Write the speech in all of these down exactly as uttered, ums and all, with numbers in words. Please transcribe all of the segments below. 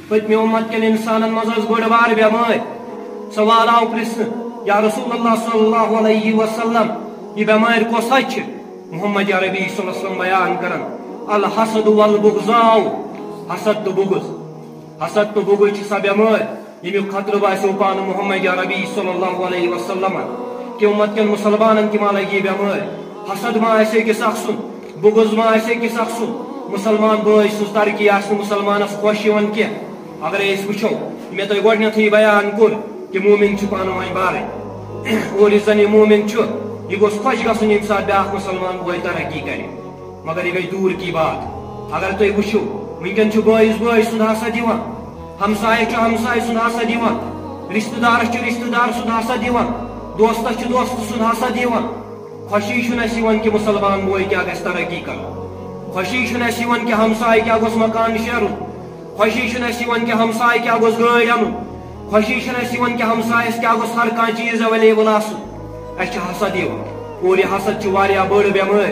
پٔتمہِ اُمت کٮ۪ن اِنسانن منٛز ٲس بٔڑ بار بٮ۪مٲرۍ۔ سوال آو پرژھنہٕ، یا رسول اللہ صلی اللہ علیہ وسلم، یہِ بٮ۪مٲرۍ کۄس حظ چھِ؟ محمد عربی صلی اللہ علیہ وسلم بیان کران، الحسد والبغضاء، حسد تہٕ بغض۔ حسد تہٕ بغض چھِ سۄ بٮ۪مٲرۍ، ییٚمیُک خطرٕ باسیو پانہٕ محمد عربی صلی اللہ علیہ وسلمن۔ کہِ اُمت کٮ۪ن مُسلمانن تہِ ما لگہِ یہِ بٮ۪مٲرۍ؟ حسد ما آسہِ أکِس اکھ سُنٛد؟ بغض ما آسہِ أکِس اکھ سُنٛد؟ مُسلمان بٲے سٕنٛز ترقی آسہِ نہٕ مُسلمانس خۄش یِوان کینٛہہ۔ اگرے أسۍ وٕچھو، مےٚ تۄہہِ گۄڈٕنیتھٕے بیان کوٚر کہِ مومِن چھِ پانہٕ ؤنۍ بارٕنۍ۔ اور یُس زن یہِ مومِن چھُ، یہِ گوٚژھ خۄش گژھُن ییٚمہِ ساتہٕ بیٛاکھ مُسلمان بوے ترقی کرِ۔ مگر یہِ گٔے دوٗر کی بات۔ اگر تُہۍ وٕچھِو، وٕنکٮ۪ن چھُ بٲیِس بٲے سُنٛد حسد یِوان، ہمسایَس چھُ ہمسایہِ سُنٛد حسد یِوان، رشتہٕ دارس چھُ رشتہٕ دار سُنٛد حسد یِوان، دوستس چھُ دوستہٕ سُنٛد حسد یِوان۔ خوشی چھُنہٕ اَسہِ یِوان کہِ مُسلمان بوے کیٛاہ گژھِ ترقی کرُن۔ خوشی چھُنہٕ اَسہِ یِوان کہِ ہمسایہِ کیٛاہ گوٚژھ مکان شیرُن۔ خوشی چھُنہٕ اَسہِ یِوان کہِ ہمسایہِ کیٛاہ گوٚژھ گٲڑۍ اَنُن۔ خوشی چھَنہٕ اَسہِ یِوان کہِ ہمسایَس کیٛاہ گوٚژھ ہر کانٛہہ چیٖز ایویلیبل آسُن۔ اَسہِ چھِ حسد یِوان۔ اور یہِ حسد چھِ واریاہ بٔڑ بٮ۪مٲرۍ۔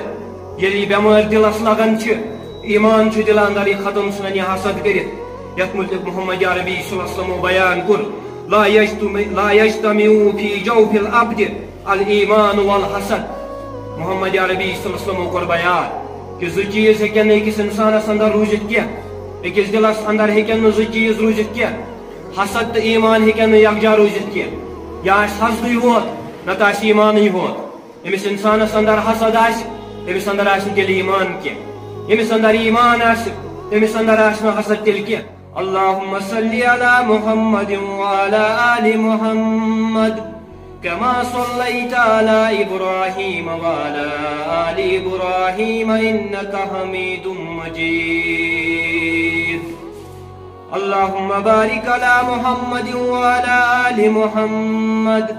ییٚلہِ یہِ بٮ۪مٲرۍ دِلَس لَگان چھِ، ایمان چھُ دِلہٕ اندر یہِ ختم ژھٕنان یہِ حسد کٔرِتھ۔ یَتھ مُتعلِق محمد عربی صلی اللہ علیہ وسلمو بیان کوٚر، "لا یجتمع، لا یجتمع فی جوف العبد الایمان والحسد۔" محمد عربی صلی اللہ علیہ وسلمو کوٚر بیان کہِ زٕ چیٖز ہیٚکن نہٕ أکِس اِنسانَس اندر روٗزِتھ کینٛہہ، أکِس دِلَس اندر ہیٚکن نہٕ زٕ چیٖز روٗزِتھ کینٛہہ۔ حسد تہٕ ایمان ہیٚکن نہٕ یکجا روٗزِتھ کینٛہہ۔ یا آسہِ حسدٕے ہوت، نتہٕ آسہِ ایمانٕے ہوت۔ ییٚمِس اِنسانَس اندر حسد آسہِ، تٔمِس اندر آسہِ نہٕ تیٚلہِ ایمان کینٛہہ۔ ییٚمِس اندر ایمان آسہِ، تٔمِس اندر آسہِ نہٕ حسد تیٚلہِ کینٛہہ۔ اللهم صل على محمد وعلى آل محمد كما صليت على إبراهيم وعلى آل إبراهيم إنك حميد مجيد۔ اللهم بارك على محمد وعلى آل محمد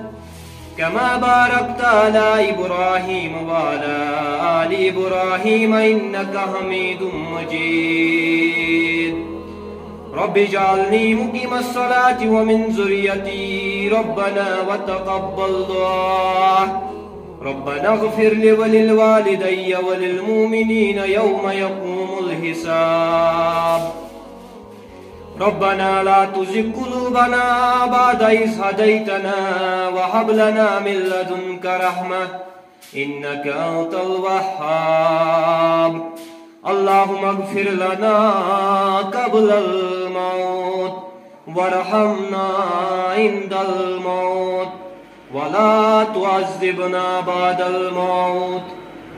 كما باركت على إبراهيم وعلى آل إبراهيم إنك حميد مجيد۔ رب اجعلني مقيم الصلاة ومن ذريتي ربنا وتقبل دعاء۔ ربنا اغفر لي ولوالدي وللمؤمنين يوم يقوم الحساب۔ ربنا لا تزغ قلوبنا بعد إذ هديتنا وهب لنا من لدنك رحمة إنك أنت الوهاب۔ اللهم اغفر لنا قبل الموت وارحمنا عند الموت ولا تعذبنا بعد الموت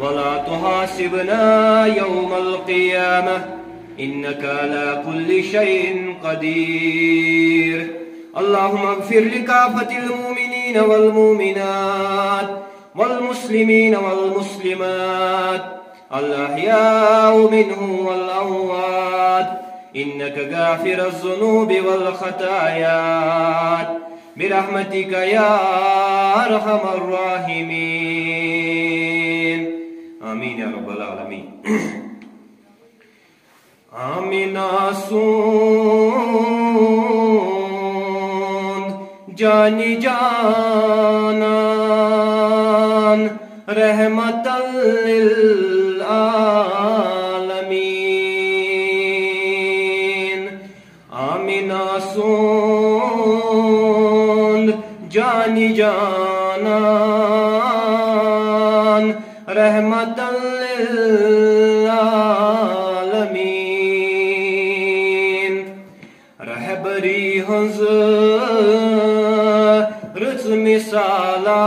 ولا تحاسبنا يوم القيامة إنك على كل شيء قدير۔ اللهم اغفر لكافة المؤمنين والمؤمنات والمسلمين والمسلمات الأحياء منهم والأموات إنك غافر الذنوب والخطايات برحمتك يا أرحم الراحمين۔ آمين يا رب العالمين۔ آمنا سُنٛد جان جانان رحمت للعالمین۔ آمنا سُنٛد جان جانان رحمت للعالمین۔ رہبری ہٕنٛز رٕژ مثالا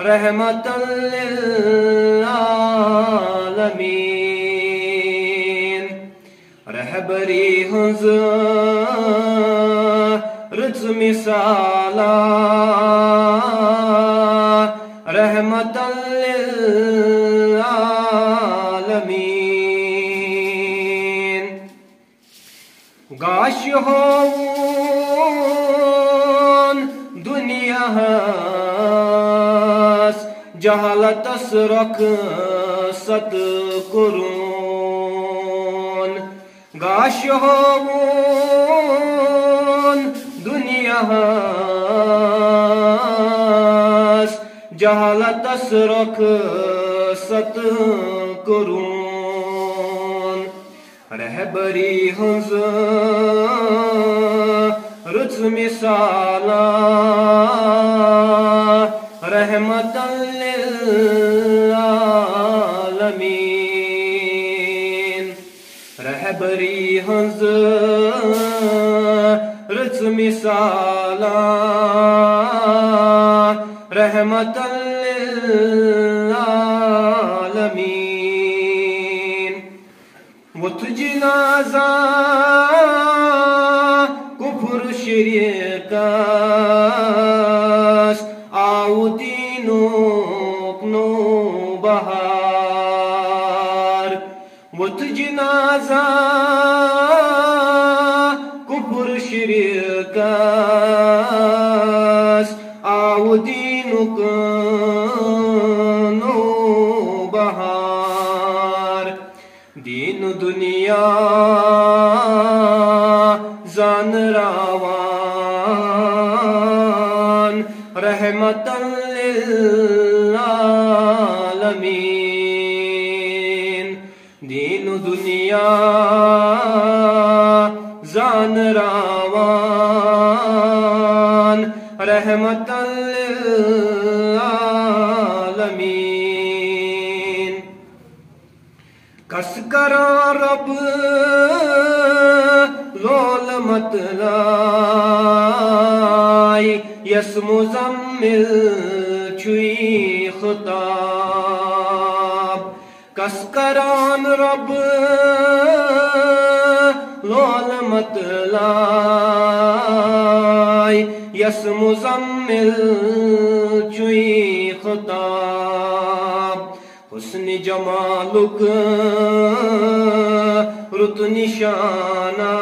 رحمت للعالمین۔ رہبری ہٕنٛز رٕژ مثالا رحمت للعالمین۔ گاش ہووُن دُنیاہَس جہالتس رۄخصت کوٚرُن۔ گاش ہووُن دُنیاہَس جہالتس رۄخصت کوٚرُن۔ رہبری ہٕنٛز رٕژ مثالا، رحمتن للعالمین۔ رہبری ہٕنٛز رٕژ مثالا، رحمتن للعالمین۔ ووٚتھ جنازہ کفر شرکس، آو دینُک نوٚو بہار۔ ووٚتھ جنازہ کفر شرکس، آو دینُک نوٚو بہار۔ دین دنیا زانراوان، رحمتن للعالمین۔ دین دنیا زانراوان، رحمتن للعالمین۔ کس کران رب لول متلای، یس مزمل چھُے خطاب۔ کس کران رب لول متلای، یس مزمل چھُے خطاب۔ حسن جمالک رُت نشانہ،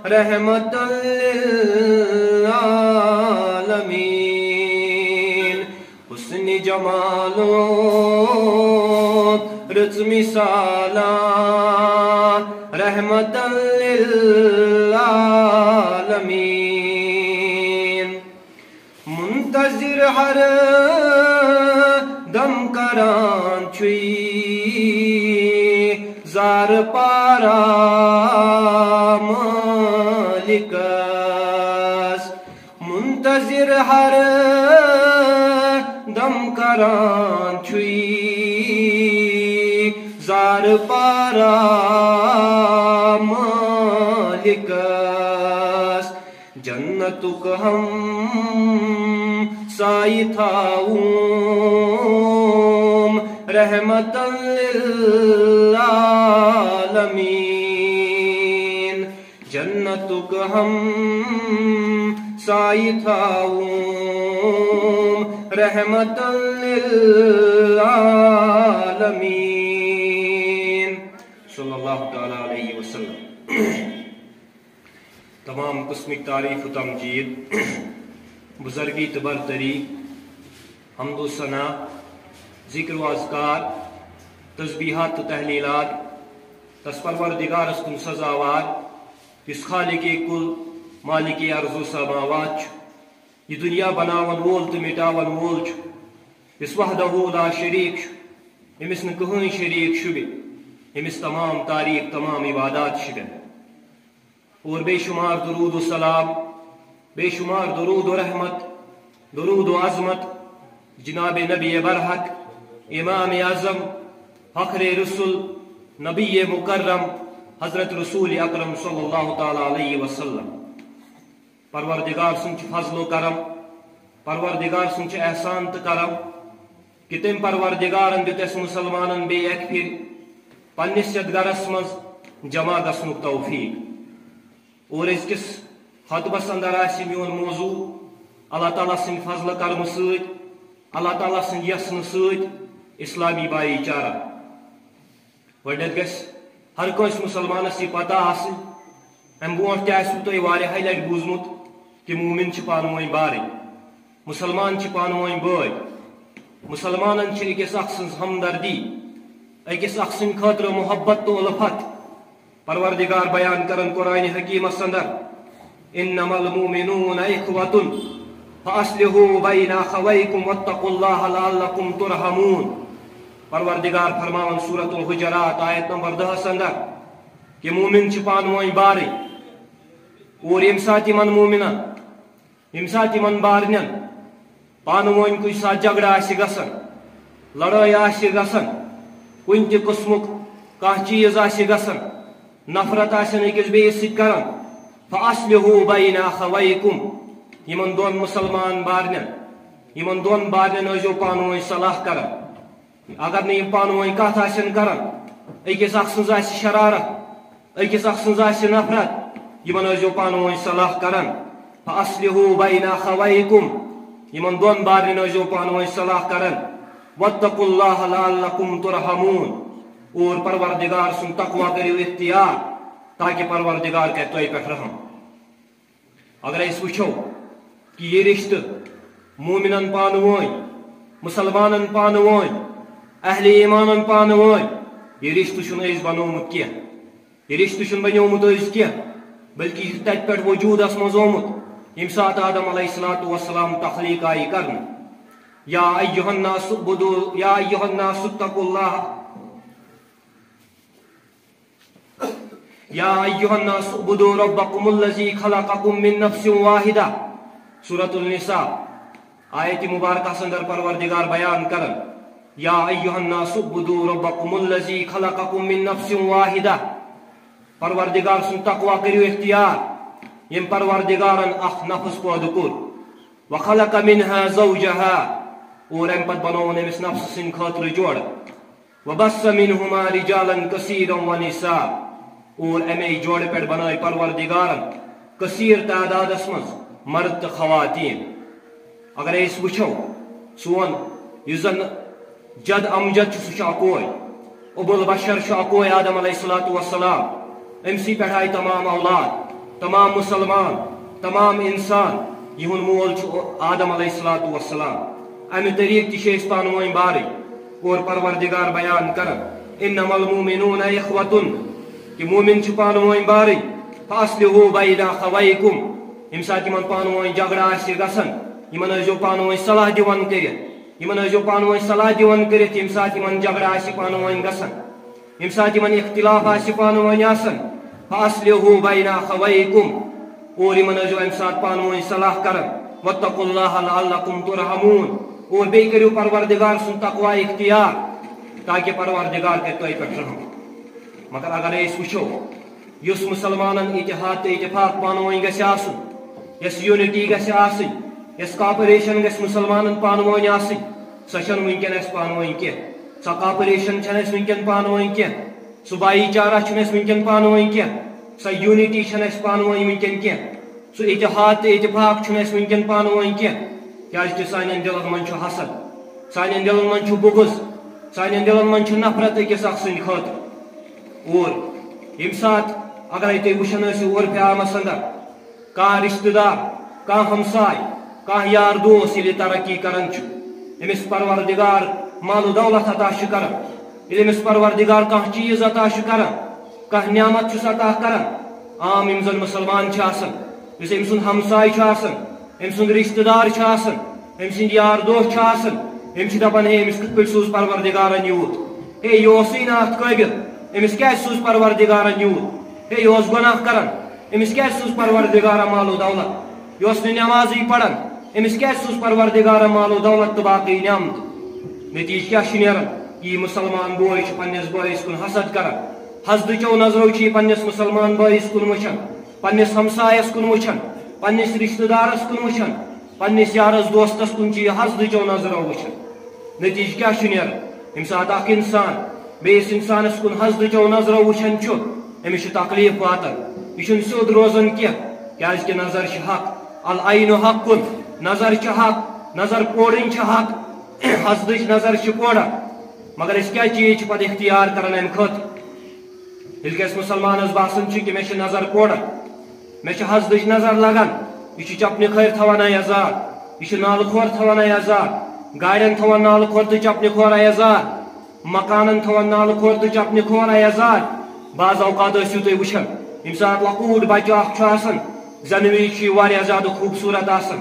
رحمت للعالمین۔ حسن جمالک رٕژ مثالا، رحمت للعالمین۔ منتظر ہر دم کران چھُے زار پارا مالکس۔ منتظر ہر دم کران چھُے زار پارا مالکس۔ جنتُک ہم سایہِ تھاوُم رحمت للعالمین۔ جنتُک ہم سایہِ تھاوُم رحمت للعالمین۔ صلی اللہ تعالیٰ علیہ وسلم۔ تمام قسمٕکۍ تعریف و تمجید، بزرگی تہٕ برتری، حمد و ثنا، ذکر و اذکار، تسبیحات تہٕ تحلیلات تس پروردگارس کُن سزاوار، یُس خالق کل، مالک ارض و سماوات چھُ، یہِ دنیا بناون وول تہٕ مٹاون وول چھُ، یُس وحدہ لا شریک چھُ، أمِس نہٕ کٕہٕنۍ شریک شُبہِ، أمِس تمام تعریف، تمام عبادات شُبن۔ اور بے شمار درود و سلام، بے شمار درود و رحمت، درود و عظمت جناب نبی برحق، امام اعظم، فخر رسل، نبی مکرم، حضرت رسول اکرم صلی اللہ تعالیٰ علیہ وسلم۔ پروردگار سُنٛد چھُ فضل و کرم، پروردگار سُنٛد چھُ احسان تہٕ کرم۔ کہ تٔمۍ پروردگارن دیُت اَسہِ مُسلمانن بیٚیہِ اَکہِ پھِرِ پننِس یَتھ گرس منٛز جمع گژھنُک توفیق۔ اور أزکِس خطبس اندر آسہِ میون موضوع اللہ تعالیٰ سٕنٛدِ فضلہٕ کرمہٕ سۭتۍ، اللہ تعالیٰ سٕنٛدِ یژھنہٕ سۭتۍ اسلامی بھایی چارہ۔ گۄڈٕنٮ۪تھ گژھِ ہر کٲنٛسہِ مُسلمانس یہِ پتہ آسٕنۍ، امہِ برونٛٹھ تہِ آسِوٕ تۄہہِ واریاہے لٹہِ بوٗزمُت کہِ مومن چھِ پانہٕ ؤنۍ بارٕنۍ، مُسلمان چھِ پانہٕ ؤنۍ بٲے، مُسلمانن چھِ أکِس اکھ سٕنٛز ہمدردی، أکِس اکھ سٕنٛدِ خٲطرٕ محبت تہٕ الفت۔ پروردگار بیان کرن قرآن حکیمس اندر، "انما المؤمنون اخوة فاصلحوا بین اخویکم واتقوا اللہ لعلکم ترحمون۔" پروردگار فرماوان سورۃ الحجرات آیت نمبر دہس اندر کہ مومن چھِ پانہٕ ؤنۍ بارٕنۍ۔ اور ییٚمہِ ساتہٕ یِمن مومنن، ییٚمہِ ساتہٕ یِمن بارنٮ۪ن پانہٕ ؤنۍ کُنہِ ساتہٕ جھگڑٕ آسہِ گژھان، لڑٲے آسہِ گژھان، کُنہِ تہِ قٕسمُک کانٛہہ چیٖز آسہِ گژھان، نفرت آسن أکِس بیٚیِس سۭتۍ کران، فَأَصْلِحُوا بَيْنَ أَخَوَيْكُمْ، یِمن دۄن مُسلمان بارنٮ۪ن، یِمن دۄن بارنٮ۪ن ٲسۍزیو پانہٕ ؤنۍ صلاح کران۔ اگر نہٕ یِم پانہٕ ؤنۍ کتھ آسن کران، أکِس اکھ سٕنٛز آسہِ شرارت، أکِس اکھ سٕنٛز آسہِ نفرت، یِمن ٲسۍزیو پانہٕ ؤنۍ صلاح کران۔ فَأَصْلِحُوا بَيْنَ أَخَوَيْكُمْ، یِمن دۄن بارنٮ۪ن ٲسۍزیو پانہٕ ؤنۍ صلاح کران۔ وَاتَّقُوا اللَّهَ لَعَلَّكُمْ تُرْحَمُونَ، اور پروردگار سُنٛد تقوی کٔرِو اختیار، تاکہ پروردگار کرِ تۄہہِ پٮ۪ٹھ رحم۔ اگر أسۍ وٕچھو کہ یہِ رشتہٕ مومنن پانہٕ ؤنۍ، مسلمانن پانہٕ ؤنۍ، اہل ایمانن پانہٕ ؤنۍ، یہِ رشتہٕ چھُنہٕ أسۍ بنوومُت کینٛہہ۔ یہِ رشتہٕ چھُنہٕ بنیومُت أزۍ کینٛہہ، بلکہ یہِ چھُ تتہِ پٮ۪ٹھ وجودس منٛز آمُت، ییٚمہِ ساتہٕ آدم علیہ الصلوۃ والسلام تخلیق آیہِ کرنہٕ۔ یا ایھا الناس اعبدوا، یا ایھا الناس اتقوا اللہ، یا ایھا الناس اعبدوا ربکم الذی خلقکم من نفس واحدہ۔ سورۃ النساء، آیت مبارکہ اندر پروردگار بیان کران، یا ایھا الناس اعبدوا ربکم الذی خلقکم من نفس واحدہ۔ پروردگار سُنٛد تقوی کٔرِو اختیار، ییٚمۍ پروردگارن اکھ نفس پٲدٕ کوٚر۔ وخلق منها زوجها، اور امہِ پتہٕ بنووُن أمِس نفسہٕ سٕنٛدِ خٲطرٕ جوڑٕ۔ وبث منهما رجالا كثيرا ونساء، اور امے جوڑٕ پٮ۪ٹھ بنٲے پروردگارن کثیر تعدادس منٛز مرد تہٕ خواتین۔ اگر أسۍ وٕچھو، سون یُس زن جد امجد چھُ، سُہ چھُ اکوے، ابو البشر چھُ اکوے، آدم علیہ الصلوۃ والسلام۔ أمۍ سٕے پٮ۪ٹھ آیہِ تمام اولاد، تمام مسلمان، تمام انسان۔ یِہُنٛد مول چھُ آدم علیہ الصلوۃ والسلام۔ امہِ طریقہٕ تہِ چھِ أسۍ پانہٕ ؤنۍ بارٕنۍ۔ اور پروردگار بیان کران، انما المؤمنون اخوة، کہ مومن چھِ پانہٕ ؤنۍ بارٕنۍ۔ فاصلحوا بین اخویکم، ییٚمہِ ساتہٕ یِمن پانہٕ ؤنۍ جھگڑٕ آسہِ گژھان، یِمن ٲسۍزیو پانہٕ ؤنۍ صلاح دِوان کٔرِتھ، یِمن ٲسۍزیو پانہٕ ؤنۍ صلاح دِوان کٔرِتھ، ییٚمہِ ساتہٕ یِمن جھگڑٕ آسہِ پانہٕ ؤنۍ گژھان، ییٚمہِ ساتہٕ یِمن اختلاف آسہِ پانہٕ ؤنۍ آسان، فاصلحوا بین اخویکم، اور یِمن ٲسۍزیو امہِ ساتہٕ پانہٕ ؤنۍ صلاح کران، واتقوا اللہ لعلکم ترحمون، اور بیٚیہِ کٔرِو پروردگار سُنٛد تقوی اختیار، تاکہ پروردگار کرِ تۄہہِ پٮ۪ٹھ رحم۔ مگر اگر أسۍ وٕچھو، یُس مسلمانن اتحاد تہٕ اتفاق پانہٕ ؤنۍ گژھِ آسُن، یۄس یونٹی گژھِ آسٕنۍ، یۄس کاپریشن گژھِ مسلمانن پانہٕ ؤنۍ آسٕنۍ، سۄ چھنہٕ وٕنکیٚن اسہِ پانہٕ ؤنۍ کینٛہہ۔ سۄ کاپریشن چھنہٕ اسہِ وٕنکیٚن پانہٕ ؤنۍ کینٛہہ۔ سُہ بھایی چارہ چھُنہٕ اسہِ وٕنکیٚن پانہٕ ؤنۍ کینٛہہ۔ سۄ یونٹی چھنہٕ اسہِ پانہٕ ؤنۍ وٕنکیٚن کینٛہہ۔ سُہ اتحاد تہٕ اتفاق چھُنہٕ اسہِ وٕنکیٚن پانہٕ ؤنۍ کینٛہہ۔ کیازِ کہِ سانٮ۪ن دِلن منٛز چھُ حسد، سانٮ۪ن دِلن منٛز چھُ بغض، سانٮ۪ن دِلن منٛز چھُ نفرت أکِس اکھ سٕنٛدِ خٲطرٕ۔ اور ییٚمہِ ساتہٕ اگرے تُہۍ وٕچھان ٲسِو عرفِ عامس اندر، کانٛہہ رشتہٕ دار، کانٛہہ ہمساے، کانٛہہ یار دوس ییٚلہِ ترقی کران چھُ، أمِس پروردگار مال و دولت عطا چھُ کران، ییٚلہِ أمِس پروردگار کانٛہہ چیٖز عطا چھُ کران، کانٛہہ نعمت چھُس عطا کران، عام یِم زن مسلمان چھِ آسان، یُس أمۍ سُنٛد ہمساے چھُ آسان، أمۍ سُنٛد رشتہٕ دار چھُ آسان، أمۍ سٕنٛدۍ یار دوس چھِ آسان، یِم چھِ دپان، ہے، أمِس کِتھ پٲٹھۍ سوٗز پروردگارن یوٗت؟ ہے، یہِ اوسُے نہٕ اتھ قٲبِل، أمِس کیازِ سوٗز پروردگارن یوٗت؟ ہے، یہِ اوس گۄناہ کران، أمِس کیازِ سوٗز پروردگارن مال و دولت؟ یہِ اوس نہٕ نمازٕے پران، أمِس کیازِ سوٗز پروردگارن مال و دولت تہٕ باقٕے نعمت؟ نتیجہٕ کیٛاہ چھُ نیران؟ یہِ مسلمان بوے چھُ پننِس بٲیِس کُن حسد کران، حسدٕچو نظرو چھُ یہِ پننِس مسلمان بٲیِس کُن وٕچھان، پننِس ہمسایس کُن وٕچھان، پننِس رشتہٕ دارس کُن وٕچھان، پننِس یارس دوستس کُن چھُ یہِ حسدٕچو نظرو وٕچھان۔ نتیجہٕ کیٛاہ چھُ نیران؟ ییٚمہِ ساتہٕ اکھ انسان بیٚیِس انسانس کُن حسدٕچو نظرو وٕچھان چھُ، أمِس چھُ تکلیف واتان، یہِ چھُنہٕ سیوٚد روزان کینٛہہ، کیازِ کہِ نظر چھِ حق، العین حق، نظر چھِ حق، نظر پورٕنۍ چھِ حق، حسدٕچ نظر چھِ پورٕ۔ مگر أسۍ کیٛاہ چیٖز چھِ پتہٕ اختیار کران امہِ خٲطرٕ؟ ییٚلہِ کہِ اَسہِ مُسلمانَس باسان چھُ کہِ مےٚ چھِ نظر پورٕ، مےٚ چھِ حسدٕچ نظر لگان، یہِ چھُ چپنہِ کھٲرۍ تھاوان اَے یزار، یہِ چھُ نالہٕ کھور تھاوان اَے یزار، گاڑٮ۪ن تھاوان نالہٕ کھور تہٕ چپنہِ کھور اَے یزار، مکانن تھاوان نالہٕ کھور تہٕ چپنہِ کھور اَے یزار۔ بعض اوقات ٲسِو تُہۍ وٕچھان، ییٚمہِ ساتہٕ لۄکُٹ بچہٕ اکھ چھُ آسان، زٮ۪نہٕ وِزِ چھُ یہِ واریاہ زیادٕ خوٗبصوٗرت آسان۔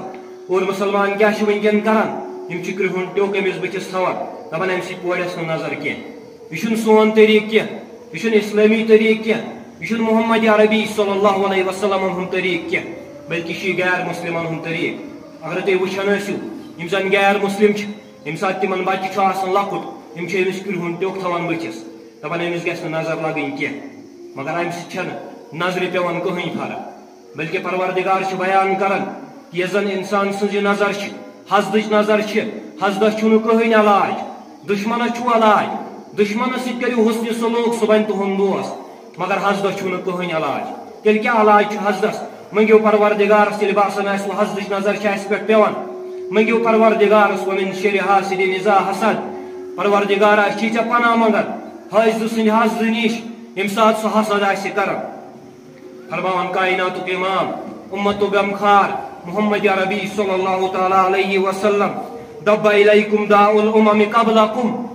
اور مُسلمان کیٛاہ چھِ وٕنکٮ۪ن کران؟ یِم چھِ کرٛہُن ٹیوٚک أمِس بٕتھِس تھاوان، دَپان، "اَمہِ سۭتۍ پورٮ۪س نہٕ نظر کینٛہہ۔ یہِ چھُنہٕ سون طریٖقہٕ کینٛہہ، یہِ چھُنہٕ اِسلٲمی طریٖقہٕ کینٛہہ، یہِ چھُنہٕ محمد عربی صلی اللہ علیہ وسلمن ہُنٛد طریٖقہٕ کینٛہہ، بلکہِ چھُ یہِ غیر مُسلِمن ہُنٛد طریٖقہٕ۔" اگر تُہۍ وٕچھان ٲسِو، یِم زَن غیر مُسلِم چھِ، ییٚمہِ ساتہٕ تِمن بَچہِ چھُ آسان لۄکُٹ، یِم چھِ أمِس کرٛہُن ٹیوٚک تھاوان بٕتھِس، دَپان، "أمِس گژھِ نہٕ نظر لَگٕنۍ کینٛہہ۔" مگر اَمہِ سۭتۍ چھَنہٕ نظرِ پٮ۪وان کٕہٕنۍ فرق۔ بلکہِ پروردگار چھُ بیان کران، یۄس زن انسان سٕنٛز یہِ نظر چھِ، حسدٕچ نظر چھِ، حسدس چھُنہٕ کٕہٕنۍ علاج۔ دشمنس چھُ علاج، دشمنس سۭتۍ کٔرِو حسنِ سلوک، سُہ بنہِ تُہُنٛد دوست، مگر حسدس چھُنہٕ کٕہٕنۍ علاج۔ تیٚلہِ کیٛاہ علاج چھُ حسدس؟ مٔنٛگِو پروردگارس، ییٚلہِ باسان آسہِ، وۄنۍ حسدٕچ نظر چھِ اَسہِ پٮ۪ٹھ پٮ۪وان، مٔنٛگِو پروردگارس، "ومن شر حاسد اذا حسد"، پروردگارا، أسۍ چھِ ژےٚ پناہ منٛگان حٲسدٕ سٕنٛدِ حسدٕ نِش، ییٚمہِ ساتہٕ سُہ حسد آسہِ کران۔ فرماوان کائناتُک امام، امتُک غمخار محمد عربی صلی اللہ تعالیٰ علیہ وسلم، "دب الیکم داء الامم قبلکم"۔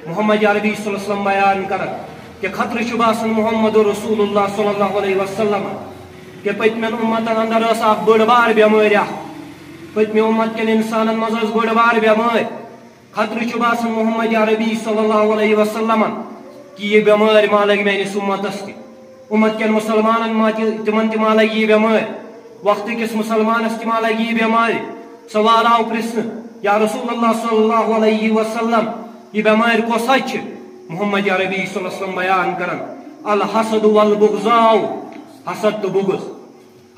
محمد عربی صلی اللہ علیہ وسلم بیان کران کہ خطرٕ چھُ باسان محمد رسول اللہ صلی اللہ علیہ وسلم کہ پٔتمٮ۪ن امتن اندر ٲس اکھ بٔڑ بار بٮ۪مٲرۍ اکھ۔ پٔتمہِ امت کٮ۪ن انسانن منٛز ٲس بٔڑ بار بٮ۪مٲرۍ۔ خطرٕ چھُ باسان محمد عربی صلی اللہ علیہ وسلمن کہ یہِ بٮ۪مٲرۍ ما لگہِ میٲنِس امتس تہِ، امت کٮ۪ن مسلمانن ما تہِ، تِمن تہِ ما لگہِ یہِ بٮ۪مٲرۍ، وقتہٕ کِس مسلمانس تہِ ما لگہِ یہِ بٮ۪مٲرۍ۔ سوال آو پرژھنہٕ، "یا رسول اللہ صلی اللہ علیہ وسلم، یہِ بٮ۪مٲرۍ کۄس حظ چھِ؟" محمد عربی صلی اللہ علیہ وسلم بیان کران، "الحسد والبغضاء"، حسد تہٕ بغض۔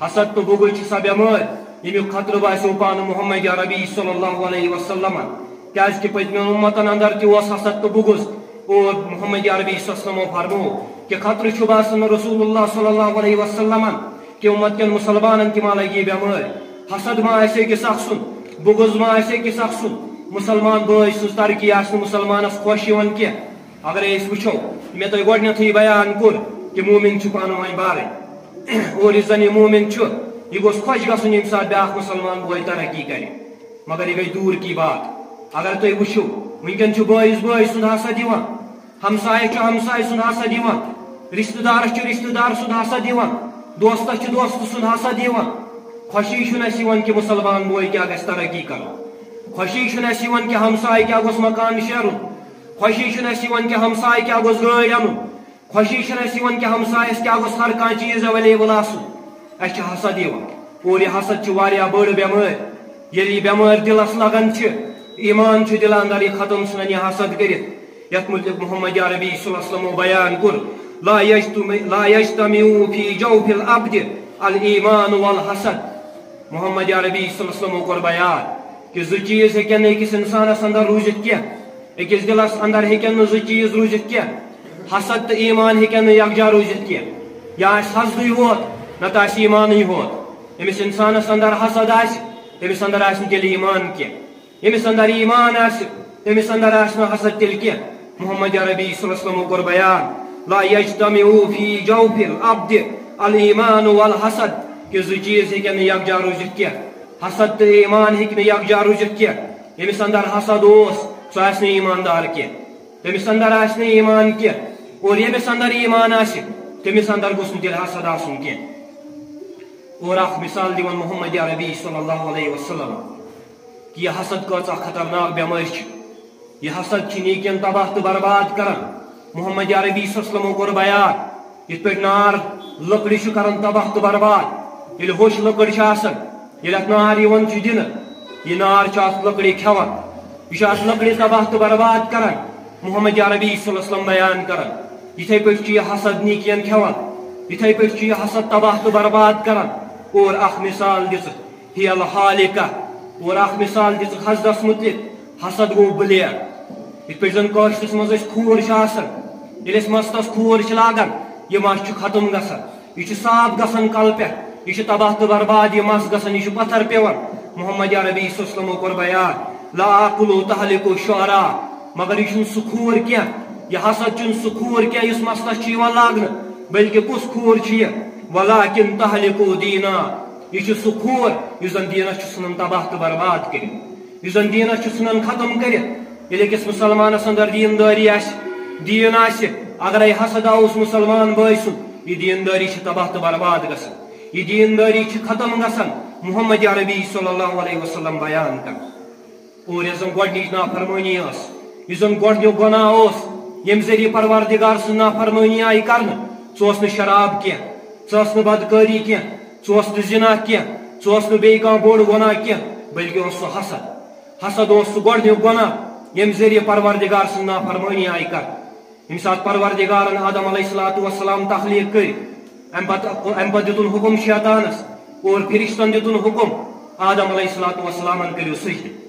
حسد تہٕ بغض چھِ سۄ بٮ۪مٲرۍ، ییٚمیُک خطرٕ باسیو پانہٕ محمد عربی صلی اللہ علیہ وسلمن، کیازِ کہِ پٔتمٮ۪ن امتن اندر تہِ اوس حسد تہٕ بغض، اور محمد عربی صلی اللہ علیہ وسلمو فرمو کہ خطرٕ چھُ باسان رسول اللہ صلی اللہ علیہ وسلمن کہ امت کٮ۪ن مسلمانن تہِ ما لگہِ یہِ بٮ۪مٲرۍ۔ حسد ما آسہِ أکِس اکھ سُنٛد، بغض ما آسہِ أکِس اکھ سُنٛد، مسلمان بٲے سٕنٛز ترقی آسہِ نہٕ مسلمانس خۄش یِوان کینٛہہ۔ اگرے أسۍ وٕچھو، مےٚ تۄہہِ گۄڈٕنیتھٕے بیان کوٚر کہِ مومن چھُ پانہٕ ؤنۍ بارٕنۍ۔ اور یُس زن یہِ مومن چھُ، یہِ گوٚژھ خۄش گژھُن ییٚمہِ ساتہٕ بیٛاکھ مُسلمان بوے ترقی کرِ۔ مگر یہِ گٔے دوٗر کی بات۔ اگر تُہۍ وٕچھِو، وٕنکٮ۪ن چھُ بٲیِس بٲے سُنٛد حسد یِوان، ہمسایہِ چھُ ہمسایہِ سُنٛد حسد یِوان، رشتہٕ دارس چھُ رشتہٕ دار سُنٛد حسد یِوان، دوستس چھُ دوستہٕ سُنٛد حسد یِوان۔ خوشی چھُنہٕ اَسہِ یِوان کہِ مُسلمان بوے کیٛاہ گژھِ ترقی کرُن۔ خوشی چھُنہٕ اَسہِ یِوان کہِ ہمسایہِ کیٛاہ گوٚژھ مکان شیرُن۔ خوشی چھُنہٕ اَسہِ یِوان کہِ ہمسایہِ کیٛاہ گوٚژھ گٲڑۍ اَنُن۔ خوشی چھُنہٕ اَسہِ یِوان کہِ ہمسایَس کیٛاہ گوٚژھ ہر کانٛہہ چیٖز ایویلیبل آسُن۔ اَسہِ چھِ حسد یِوان۔ اور یہِ حسد چھِ واریاہ بٔڑ بٮ۪مٲرۍ۔ ییٚلہِ یہِ بٮ۪مٲرۍ دِلَس لَگان چھِ، ایمان چھُ دِلہٕ اَندَر یہِ ختم ژھٕنان یہِ حسد کٔرِتھ۔ یَتھ مُتعلِق محمد عربی صلی اللہ علیہ وسلمو بیان کوٚر، "لا یجتمع، لا یجتمع فی جوف العبد الایمان والحسد۔" محمد عربی صلی اللہ علیہ وسلمو کوٚر بیان کہِ زٕ چیٖز ہیٚکن نہٕ أکِس اِنسانَس اَندَر روٗزِتھ کینٛہہ۔ أکِس دِلَس اَندَر ہیٚکن نہٕ زٕ چیٖز روٗزِتھ کینٛہہ۔ حسد تہٕ ایمان ہیٚکن نہٕ یکجا روٗزِتھ کینٛہہ۔ یا آسہِ حسدٕے ہوت، نَتہٕ آسہِ ایمانٕے ہوت۔ ییٚمِس اِنسانَس اَندَر حسد آسہِ، تٔمِس اَندَر آسہِ نہٕ تیٚلہِ ایمان کینٛہہ۔ ییٚمِس اَندَر ایمان آسہِ، تٔمِس اَندَر آسہِ نہٕ حسد تیٚلہِ کینٛہہ۔ محمد عربی صلی اللہ علیہ وسلمو کوٚر بیان، "لا یجتمع فی جوف العبد الایمان والحسد"، کہِ زٕ چیٖز ہیٚکن نہٕ یکجا روٗزِتھ کینٛہہ۔ حسد تہٕ ایمان ہیٚکہِ نہٕ یکجا روٗزِتھ کینٛہہ۔ ییٚمِس اَندَر حسد اوس، سُہ آسہِ نہٕ ایماندار کینٛہہ۔ تٔمِس اَندَر آسہِ نہٕ ایمان کینٛہہ۔ اور ییٚمِس اَندَر ایمان آسہِ، تٔمِس اَندَر گوٚژھ نہٕ تیٚلہِ حسد آسُن کینٛہہ۔ اور اکھ مثال دِوان محمد عربی صلی اللہ علیہ وسلم کہِ یہِ حسد کۭژاہ خطرناک بٮ۪مٲرۍ چھِ۔ یہِ حسد چھِ نیکین تباہ تہٕ برباد کران۔ محمد عربی صلی اللہ علیہ وسلمو کوٚر بیان، یِتھ پٲٹھۍ نار لٔکرِ چھُ کران تباہ تہٕ برباد۔ ییٚلہِ ہوٚچھ لٔکٕر چھِ آسان، ییٚلہِ اتھ نار یِوان چھُ دِنہٕ، یہِ نار چھُ اتھ لٔکرِ کھٮ۪وان، یہِ چھُ اتھ لٔکرِ تباہ تہٕ برباد کران۔ محمد عربی صلی اللہ علیہ وسلم بیان کران، یِتھے پٲٹھۍ چھُ یہِ حسد نیکین کھٮ۪وان، یِتھے پٲٹھۍ چھُ یہِ حسد تباہ تہٕ برباد کران۔ اور اکھ مثال دِژٕکھ، ہی الحالکہ۔ اور اکھ مثال دِژٕکھ حسدس متعلق، حسد گوٚو بلیڈ۔ یِتھ پٲٹھۍ زن کٲشرِس منٛز أسۍ کھوٗر چھِ آسان، ییٚلہِ أسۍ مستس کھوٗر چھِ لاگان، یہِ مس چھُ ختم گژھان، یہِ چھُ صاف گژھان کلہٕ پٮ۪ٹھ، یہِ چھُ تباہ تہٕ برباد، یہِ مس گژھان، یہِ چھُ پتھر پٮ۪وان۔ محمد عربی صلی اللہ علیہ وسلمو کوٚر بیان، لا عقل تہلک الشعراء، مگر یہِ چھُنہٕ سُہ کھوٗر کینٛہہ، یہِ حسد چھُنہٕ سُہ کھوٗر کینٛہہ یُس مستس چھُ یِوان لاگنہٕ، بلکہِ کُس کھوٗر چھُ یہِ؟ ولکن تہلک الدینا، یہِ چھُ سُہ کھوٗر یُس زن دیٖنس چھُ ژھٕنان تباہ تہٕ برباد کٔرِتھ، یُس زن دیٖنس چھُ ژھٕنان ختم کٔرِتھ۔ ییٚلہِ أکِس مُسلمانس اندر دیٖندٲری آسہِ، دیٖن آسہِ، اگرے حسد آوُس مُسلمان بٲے سُنٛد، یہِ دیٖندٲری چھِ تباہ تہٕ برباد گژھان، یہِ دیٖندٲری چھِ ختم گژھان۔ محمد عربی صلی اللہ علیہ وسلم بیان کران۔ اور یۄس زن گۄڈٕنِچ نافرمٲنی ٲس، یُس زن گۄڈٕنیُک گۄناہ اوس، ییٚمہِ ذٔریعہٕ پروردگار سٕنٛز نافرمٲنی آیہِ کرنہٕ، سُہ اوس نہٕ شراب کینٛہہ، سُہ ٲس نہٕ بدکٲری کینٛہہ، سُہ اوس نہٕ زنا کینٛہہ، سُہ اوس نہٕ بیٚیہِ کانٛہہ بوٚڑ گۄناہ کینٛہہ، بلکہِ اوس سُہ حسد۔ حسد اوس سُہ گۄڈٕنیُک گۄناہ، ییٚمہِ ذٔریعہٕ پروردگار سٕنٛز نافرمٲنی آیہِ کرنہٕ۔ ییٚمہِ ساتہٕ پروردگارن آدم علیہ الصلوۃ والسلام تخلیٖق کٔرۍ، امہِ پتہٕ، امہِ پتہٕ دیُتُن حُکم شیطانس اور فرشتن دیُتُن حُکم، آدم علیہ الصلوۃ والسلامن کٔرِو سجدٕ۔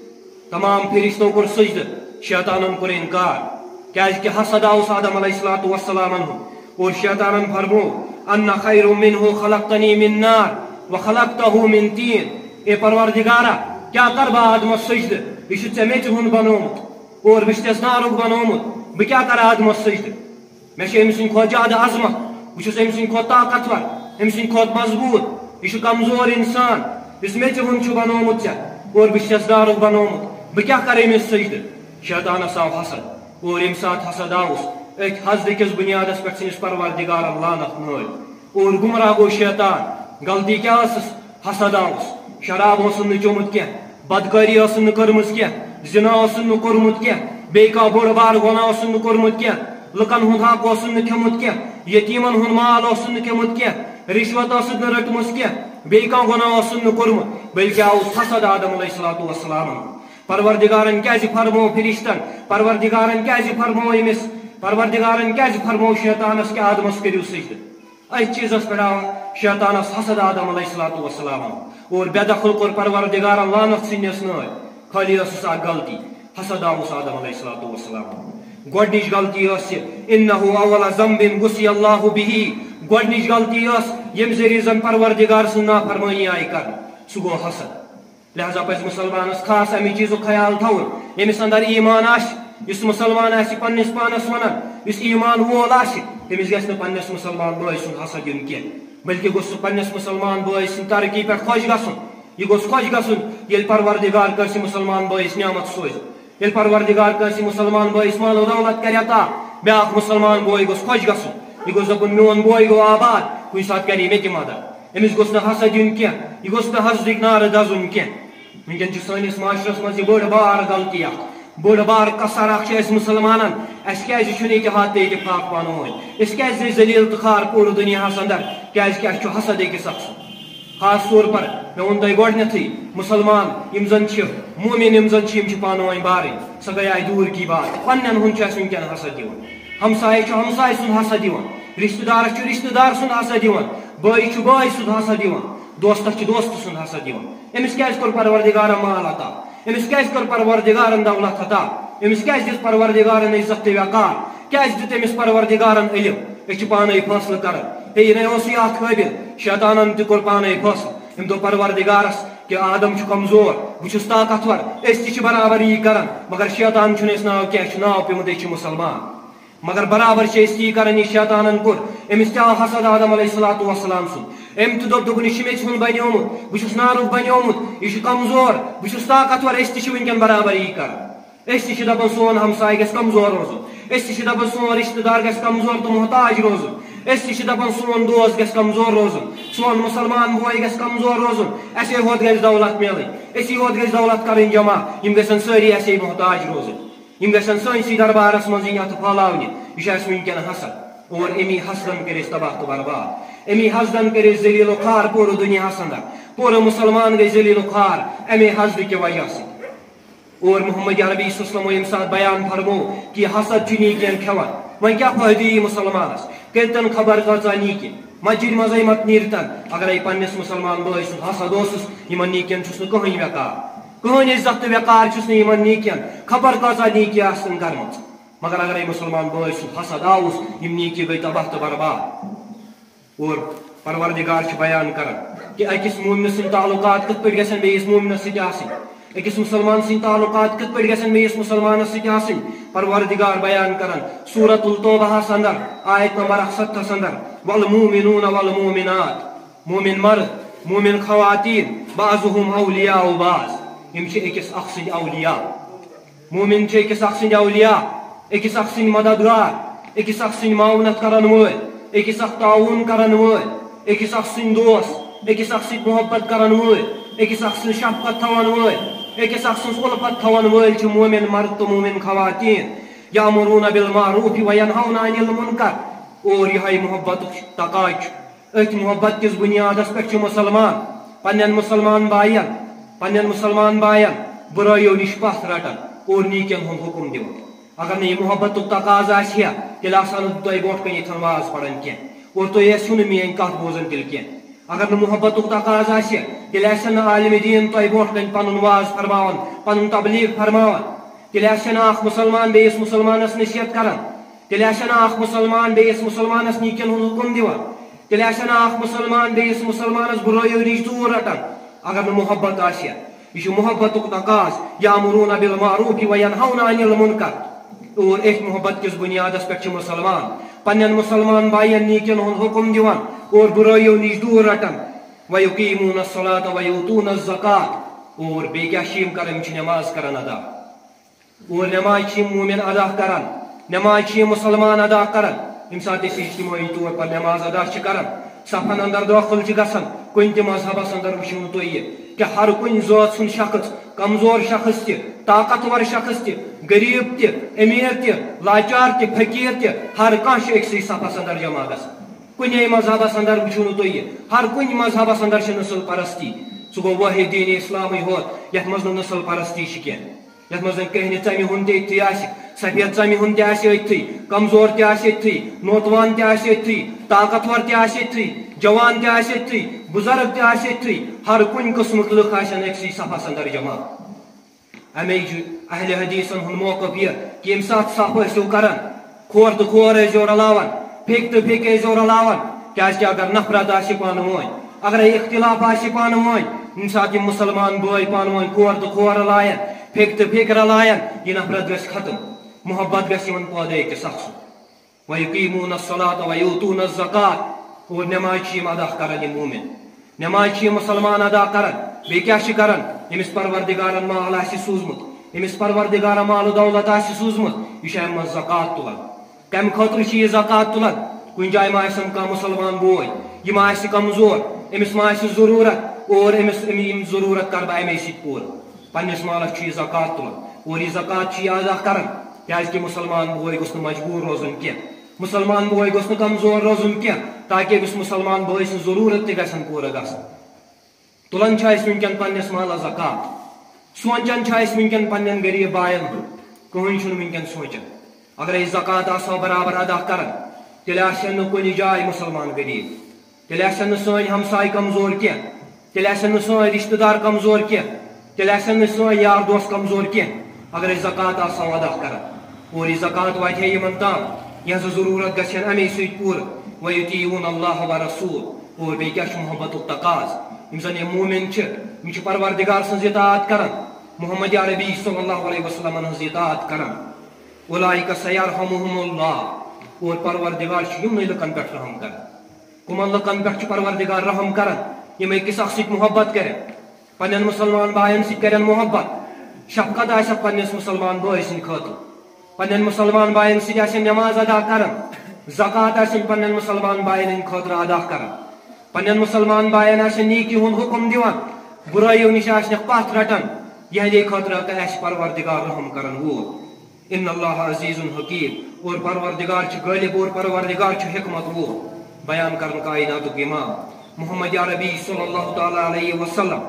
تمام فرشتو کوٚر سجدٕ، شیطانن کوٚر انکار، کیازِ کہِ حسد آوُس آدم علیہ الصلوۃ والسلامن ہُنٛد۔ اور شیطانن فرموو، "انا خیر منہ خلقتنی من نار وخلقتہ من طین"۔ اے پروردگارا، کیٛاہ کرٕ بہٕ آدمس سجدٕ؟ یہِ چھُ ژےٚ میٚژِ ہُنٛد بنوومُت اور بہٕ چھُس نارُک بنوومُت، بہٕ کیٛاہ کرٕ آدمس سجدٕ؟ مےٚ چھِ أمۍ سٕنٛدِ کھۄتہٕ زیادٕ عظمت، بہٕ چھُس أمۍ سٕنٛدِ کھۄتہٕ طاقتور، أمۍ سٕنٛدِ کھۄتہٕ مضبوٗط۔ یہِ چھُ کمزور انسان، یُس میٚژِ ہُنٛد چھُ بنوومُت ژےٚ، اور بہٕ چھُس نارُک بنوومُت، بہٕ کیٛاہ کرٕ أمِس سجدٕ؟ شیطانس آو حسد، اور ییٚمہِ ساتہٕ حسد آوُس، أتھۍ حسدٕ کِس بُنیادس پٮ۪ٹھ ژھٕنِس پروردگارن لعنت نٲلۍ۔ اور گمراہ گوٚو شیطان، غلطی کیٛاہ ٲسٕس؟ حسد آوُس، شراب اوسُن نہٕ چوٚمُت کینٛہہ، بدکٲری ٲسٕن نہٕ کٔرمٕژ کینٛہہ، زنا اوسُن نہٕ کوٚرمُت کینٛہہ، بیٚیہِ کانٛہہ بوٚڑ بار گۄناہ اوسُن نہٕ کوٚرمُت کینٛہہ، لُکن ہُنٛد حق اوسُن نہٕ کھیوٚمُت کینٛہہ، یتیٖمن ہُنٛد مال اوسُن نہٕ کھیوٚمُت کینٛہہ، رشوت ٲسٕن نہٕ رٔٹمٕژ کینٛہہ، بیٚیہِ کانٛہہ گۄناہ اوسُن نہٕ کوٚرمُت، بلکہِ آوُس حسد آدم علیہ الصلوۃ والسلامن۔ پروردگارن کیازِ فرموو فرشتن؟ پروردگارن کیازِ فرموو أمِس؟ پروردگارن کیازِ فرموو شیطانس کہِ آدمس کٔرِو سجدٕ؟ أتھۍ چیٖزس پٮ۪ٹھ آو شیطانس حسد آدم علیہ الصلوۃ والسلام، اور بے دخل کوٚر پروردگارن لعنت سٕنٛدِس نٲوۍ۔ خٲلی ٲسٕس اکھ غلطی، حسد آوُس آدم علیہ الصلوۃ والسلام۔ گۄڈٕنِچ غلطی ٲس یہِ، "انہ اول ذنب غصی اللہ بہ"۔ گۄڈٕنِچ غلطی ٲس، ییٚمہِ ذٔریعہٕ زن پروردگار سٕنٛز نافرمٲنی آیہِ کرنہٕ، سُہ گوٚو حسد۔ لہذا پزِ مسلمانس خاص امہِ چیٖزُک خیال تھاوُن، ییٚمِس اندر ایمان آسہِ، یُس مسلمان آسہِ پننِس پانس ونان، یُس ایمان وول آسہِ، تٔمِس گژھِ نہٕ پننِس مسلمان بٲے سُنٛد حسد یُن کینٛہہ، بلکہِ گوٚژھ سُہ پننِس مسلمان بٲے سٕنٛدِ ترقی پٮ۪ٹھ خۄش گژھُن۔ یہِ گوٚژھ خۄش گژھُن، ییٚلہِ پروردگار کٲنٛسہِ مسلمان بٲیِس نعمت سوزِ، ییٚلہِ پروردگار کٲنٛسہِ مسلمان بٲیِس مال و دولت کرِ عطا، بیٛاکھ مسلمان بوے گوٚژھ خۄش گژھُن۔ یہِ گوٚژھ دپُن، "میون بوے گوٚو آباد، کُنہِ ساتہٕ کرِ مےٚ تہِ مدد۔" أمِس گوٚژھ نہٕ حسد یُن کینٛہہ، یہِ گوٚژھ نہٕ حسدٕکۍ نارٕ دزُن کینٛہہ۔ وٕنکیٚن چھُ سٲنِس معاشرس منٛز یہِ بٔڑ بار غلطی اکھ، بٔڑ بار کسر اکھ چھِ اَسہِ مسلمانن۔ اَسہِ کیازِ چھُنہٕ اتحاد تہٕ اتفاق پانہٕ ؤنۍ؟ أسۍ کیازِ چھِ ذلیل تہٕ خوار پوٗرٕ دُنیاہس اندر؟ کیازِ کہِ اَسہِ چھُ حسد أکِس اکھ سُنٛد۔ خاص طور پر مےٚ ووٚن تۄہہِ گۄڈٕنیتھٕے، مسلمان یِم زن چھِ، مومن یِم زن چھِ، یِم چھِ پانہٕ ؤنۍ بارٕنۍ، سۄ گٔیے دوٗر کی بات۔ پننٮ۪ن ہُنٛد چھُ اَسہِ وٕنکیٚن حسد یِوان، ہمسایہِ چھُ ہمسایہِ سُنٛد حسد یِوان، رشتہٕ دارس چھُ رشتہٕ دار سُنٛد حسد یِوان، بٲے چھُ بٲے سُنٛد حسد یِوان، دوستس چھُ دوست سُنٛد حسد یِوان۔ أمِس کیازِ کوٚر پروردگارن مال عطا؟ أمِس کیازِ کوٚر پروردگارن دولت عطا؟ أمِس کیازِ دِژ پروردگارن عزت تہٕ وقار؟ کیازِ دیُت أمِس پروردگارن علم؟ أسۍ چھِ پانے فٲصلہٕ کران، ہے، یہِ نے اوس یہِ اتھ قٲبِل، شیطانن تہِ کوٚر پانے فٲصلہٕ۔ أمۍ دوٚپ پروردگارس کہِ آدم چھُ کمزور، بہٕ چھُس طاقتور، أسۍ تہِ چھِ برابر یی کران، مگر شیطان چھُنہٕ اَسہِ ناو کینٛہہ، اَسہِ چھُ ناو پیومُت أسۍ چھِ مسلمان۔ مگر برابر چھِ أسۍ تی کران، یہِ شیطانن کوٚر۔ أمِس تہِ آو حسد آدم علیہ الصلوۃ والسلام سُنٛد۔ أمۍ تہِ دوٚپ، دوٚپُن، "یہِ چھُ میٚژِ ہُنٛد بنیومُت، بہٕ چھُس نارُک بنیومُت، یہِ چھُ کمزور، بہٕ چھُس طاقتور، أسۍ تہِ چھِ وٕنکیٚن برابر یی کران۔" أسۍ تہِ چھِ دپان، سون ہمسایہِ گژھِ کمزور روزُن، أسۍ تہِ چھِ دپان، سون رشتہٕ دار گژھِ کمزور تہٕ محتاج روزُن، أسۍ تہِ چھِ دپان، سون دوست گژھِ کمزور روزُن، سون مسلمان بوے گژھِ کمزور روزُن، اَسے ہوت گژھِ دولت میلٕنۍ، أسی ہوت گژھِ دولت کرٕنۍ جمع، یِم گژھن سٲری اَسے محتاج روزٕنۍ۔ یِم گژھن سٲنسٕے دربارس منٛز یِنۍ اَتھٕ پھٲلاونہِ۔ یہِ چھُ اَسہِ وٕنکیٚن حسد۔ اور اَمی حسدن کٔرۍ أسۍ تباہ تہٕ برباد۔ اَمی حسدن کٔرۍ أسۍ ذلیل و خوار پوٗرٕ دُنیاہس اندر۔ پوٗرٕ مسلمان گٔے ذلیل و خوار اَمے حسدٕ کہِ وجہ سۭتۍ۔ اور محمد عربی صلی اللہ علیہ وسلم ییٚمہِ ساتہٕ بیان فرموو کہِ یہِ حسد چھُ نیٖکین کھٮ۪وان، وۄنۍ کیٛاہ فٲیدٕ یی مسلمانس؟ کٔرۍ تن خبر کۭژاہ نیٖکی۔ مسجد منٛزے مت نیرتن، اگرے پننِس مسلمان بٲے سُنٛد حسد اوسُس، یِمن نیٖکین چھُس نہٕ کٕہٕنۍ وقار، کٕہٕنۍ عزت تہٕ وقار چھُس نہٕ یِمن نیٖکین، خبر کۭژاہ نیٖکی آسن کرمٕژ۔ مگر اگرے مسلمان بٲے سُنٛد حسد آوُس، یِم نیٖکی گٔے تباہ تہٕ برباد۔ اور پروردگار چھُ بیان کران کہِ أکِس مومنہٕ سٕنٛدۍ تعلقات کِتھ پٲٹھۍ گژھن بیٚیِس مومنس سۭتۍ آسٕنۍ۔ أکِس مسلمان سٕنٛدۍ تعلقات کِتھ پٲٹھۍ گژھن بیٚیِس مسلمانس سۭتۍ آسٕنۍ، پروردگار بیان کران سورۃ التوبہس اندر، آیت نمبر اکھ ستتھس اندر، "والمومنون والمومنات"، مومن مرد، مومن خواتین، "بعضهم اولیاء بعض"، یِم چھِ أکِس اکھ سٕنٛدۍ اولیاء۔ مومن چھِ أکِس اکھ سٕنٛدۍ اولیاء، أکِس اکھ سٕنٛدۍ مددگار، أکِس اکھ سٕنٛدۍ معاونت کرن وٲلۍ، أکِس اکھ تعاون کرن وٲلۍ، أکِس اکھ سٕنٛدۍ دوست، أکِس اکھ سۭتۍ محبت کرن وٲلۍ، أکِس اکھ سٕنٛز شفقت تھاون وٲلۍ۔ أکِس اکھ سٕنٛز اُلفت تھاون وٲلۍ چھِ مومن مرد تہٕ مومن خواتین۔ یأمرون بالمعروف وینہون عن المنکر۔ اور یِہوٚے محبتُک تقاضہٕ چھُ۔ أتھۍ محبت کِس بُنیادس پٮ۪ٹھ چھِ مُسلمان پننٮ۪ن مُسلمان باین، پننٮ۪ن مُسلمان باین بُرٲیو نِش پتھ رٹان اور نیٖکین ہُنٛد حُکم دِوان۔ اگر نہٕ یہِ محبتُک تقاضہٕ آسہِ ہا، تیٚلہِ آسہٕ ہا نہٕ تۄہہِ برونٛٹھ کنہِ یِتھن واز پران کینٛہہ اور تُہۍ ٲسِو نہٕ میٲنۍ کتھ بوزان تیٚلہِ کینٛہہ۔ اگر نہٕ محبتُک تقاضہٕ آسہِ، تیٚلہِ آسہِ ہا نہٕ عالمِ دیٖن تۄہہِ برونٛٹھ کنہِ پنُن واز فرماوان، پنُن تبلیغ فرماوان۔ تیٚلہِ آسہِ ہا نہٕ اکھ مُسلمان بیٚیِس مُسلمانس نصیحت کران۔ تیٚلہِ آسہِ ہا نہٕ اکھ مُسلمان بیٚیِس مُسلمانس نیٖکین ہُنٛد حُکم دِوان۔ تیٚلہِ آسہِ ہا نہٕ اکھ مُسلمان بیٚیِس مُسلمانس بُرٲیو نِش دوٗر رٹان، اگر نہٕ محبت آسہِ ہا۔ یہِ چھُ محبتُک تقاضہٕ، یأمرون بالمعروف وینہون عن المنکر۔ اور أتھۍ محبت کِس بُنیادس پٮ۪ٹھ چھِ مُسلمان پننٮ۪ن مُسلمان باین نیٖکین ہُنٛد حُکم دِوان اور بُرٲیو نِش دوٗر رٹان۔ ویقیمون الصلاۃ ویؤتون الزکوۃ۔ اور بیٚیہِ کیٛاہ چھِ یِم کران؟ یِم چھِ نٮ۪ماز کران ادا۔ اور نٮ۪ماز چھِ یِم مومن ادا کران، نٮ۪ماز چھِ یِم مُسلمان ادا کران۔ ییٚمہِ ساتہٕ أسۍ اجتمٲعی طور پر نٮ۪ماز ادا چھِ کران، صفن اندر دٲخل چھِ گژھان، کُنہِ تہِ مذہبس اندر وٕچھِو نہٕ تُہۍ یہِ کہِ ہر کُنہِ ذٲژ ہُنٛد شخص، کمزور شخص تہِ، طاقتور شخص تہِ، غریب تہِ، امیر تہِ، لاچار تہِ، فقیر تہِ، ہر کانٛہہ چھُ أکسٕے صفس اندر جمع گژھان۔ کُنے مذہبس اندر وٕچھِو نہٕ تُہۍ یہِ، ہر کُنہِ مذہبس اندر چھِ نسل پرستی۔ سُہ گوٚو وٲحد دین اسلامٕے ہوت، یتھ منٛز نہٕ نسل پرستی چھِ کینٛہہ۔ یتھ منٛز زن کہنہِ ژمہِ ہُنٛد تہِ أتھی آسہِ، سفید ژمہِ ہُنٛد تہِ آسہِ أتھی، کمزور تہِ آسہِ أتھی، نوتوان تہِ آسہِ أتھی، طاقتور تہِ آسہِ أتھی، جوان تہِ آسہِ أتھی، بُزرگ تہِ آسہِ أتھی، ہر کُنہِ قٕسمٕکۍ لُکھ آسن أکسٕے صفس اندر جمع۔ امے چھُ اہل حدیثن ہُنٛد موقف یہِ کہِ ییٚمہِ ساتہٕ صف ٲسِو کران، کھور تہٕ کھور ٲسۍزیو رلاوان، پھیٚکۍ تہٕ پھیٚکۍ ٲسۍزیو رلاوان، کیازِ کہِ اگر نفرت آسہِ پانہٕ وٲنۍ، اگرے اختلاف آسہِ پانہٕ وٲنۍ، ییٚمہِ ساتہٕ یِم مُسلمان بٲے پانہٕ وٲنۍ کھور تہٕ کھور رلایَن، پھیٚکۍ تہٕ پھیٚکۍ رلایَن، یہِ نفرت گژھِ ختم، محبت گژھِ یِمن پٲدٕ أکِس اکھ سُنٛد۔ ویقیمون الصلاۃ ویؤتون الزکوۃ، اور نماز چھِ یِم ادا کران یِم مومن، نماز چھِ یِم مُسلمان ادا کران۔ بیٚیہِ کیٛاہ چھِ کران؟ ییٚمِس پروردگارن مال آسہِ سوٗزمُت، ییٚمِس پروردگارن مال و دولت آسہِ سوٗزمُت، یہِ چھُ اَمہِ منٛز زکوٰۃ تُلان۔ کمہِ خٲطرٕ چھِ یہِ زکوٰۃ تُلان؟ کُنہِ جایہِ ما آسٮ۪م کانٛہہ مُسلمان بوے، یہِ ما آسہِ کمزور، أمِس ما آسہِ ضروٗرت، اور أمِس، أمۍ یِم ضروٗرت کرٕ بہٕ اَمے سۭتۍ پوٗرٕ۔ پننِس مالس چھُ یہِ زکوٰۃ تُلان اور یہِ زکوٰۃ چھُ یہِ ادا کران، کیازِ کہِ مُسلمان بوے گوٚژھ نہٕ مجبوٗر روزُن کینٛہہ، مُسلمان بوے گوٚژھ نہٕ کمزور روزُن کینٛہہ، تاکہِ أمِس مُسلمان بٲے سٕنٛز ضروٗرت تہِ گژھن پوٗرٕ گژھٕنۍ۔ تُلان چھِ أسۍ وٕنکیٚن پننِس مالس زکوٰۃ، سونچان چھِ أسۍ وٕنکیٚن پننٮ۪ن غریب باین ہُنٛد، کٕہٕنۍ چھُنہٕ وٕنکیٚن سونچان۔ اگر أسۍ زکوٰۃ آسہو برابر ادا کران، تیٚلہِ آسہِ ہا نہٕ کُنہِ جایہِ مُسلمان غریب، تیٚلہِ آسن نہٕ سٲنۍ ہمساے کمزور کینٛہہ، تیٚلہِ آسن نہٕ سٲنۍ رشتہٕ دار کمزور کینٛہہ، تیٚلہِ آسن نہٕ سٲنۍ یار دوس کمزور کینٛہہ۔ اگر أسۍ زکوٰۃ آسہو ادا کران اور یہِ زکوٰۃ واتہِ ہے یِمن تام، یِہنٛز ضروٗرت گژھِ ہن امے سۭتۍ پوٗرٕ۔ ویطیعون اللہ و رسول، اور بیٚیہِ کیٛاہ چھُ محبتُک تقاضہٕ؟ یِم زن یِم مومن چھِ، یِم چھِ پروردگار سٕنٛز اطاعت کران، محمد عربی صلی اللہ علیہ وسلمن ہٕنٛز اطاعت کران۔ اولئک سیرحمہم اللہ، اور پروردگار چھُ یِمنٕے لُکن پٮ۪ٹھ رحم کران۔ کُمن لُکن پٮ۪ٹھ چھُ پروردگار رحم کران؟ یِم أکِس اکھ سۭتۍ محبت کرن، پننٮ۪ن مُسلمان باین سۭتۍ کرن محبت، شفقت آسٮ۪کھ پننِس مُسلمان بٲے سٕنٛدِ خٲطرٕ، پننٮ۪ن مُسلمان باین سۭتۍ آسن نماز ادا کران، زکوٰۃ آسن پننٮ۪ن مُسلمان باین ہٕنٛدِ خٲطرٕ ادا کران، پننٮ۪ن مُسلمان باین آسن نیکی ہُنٛد حُکم دِوان، بُرٲیو نِش آسنکھ پتھ رٹان، یِہنٛدے خٲطرٕ تہِ آسہِ پروردگار رحم کرن وول۔ ان اللہ عزیز حکیم، اور پروردگار چھُ غٲلب اور پروردگار چھُ حکمت وول۔ بیان کرن کائناتُک امام محمد عربی صلی اللہ تعالیٰ علیہ وسلم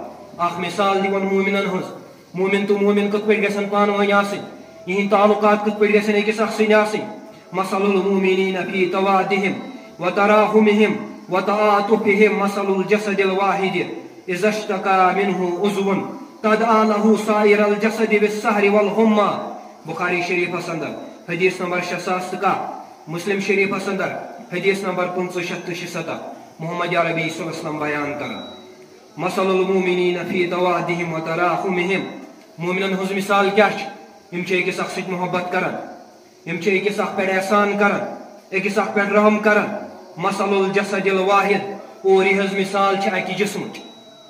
اکھ مثال دِوان مومنن ہٕنٛز۔ مومن تہٕ مومن کِتھ پٲٹھۍ گژھن پانہٕ ؤنۍ آسٕنۍ، یِہنٛدۍ تعلقات کِتھ پٲٹھۍ گژھن أکِس اکھ سۭتۍ آسٕنۍ۔ مثل المؤمنین فی توادہم و تراحمہم و تعاطفہم مثل الجسد الواحد اذا اشتکا منہ عضو تداعی لہ سائر الجسد بالسہر والحمہ۔ بخاری شریفس اندر حدیث نمبر شےٚ ساس تہٕ کاہ، مسلم شریفس اندر حدیث نمبر پٕنٛژٕہ شیٚتھ تہٕ شُستتھ، محمد عربی صلی اللہ علیہ وسلم بیان کران۔ مثل المؤمنین فی توادہم و تراحمہم، مومنن ہٕنٛز مثال کیٛاہ چھِ؟ یِم چھِ أکِس اکھ سۭتۍ محبت کران، یِم چھِ أکِس اکھ پٮ۪ٹھ احسان کران، أکِس اکھ پٮ۪ٹھ رحم کران۔ مثل الجسد الواحد، اور یِہٕنٛز مثال چھِ اکہِ جسمٕچ۔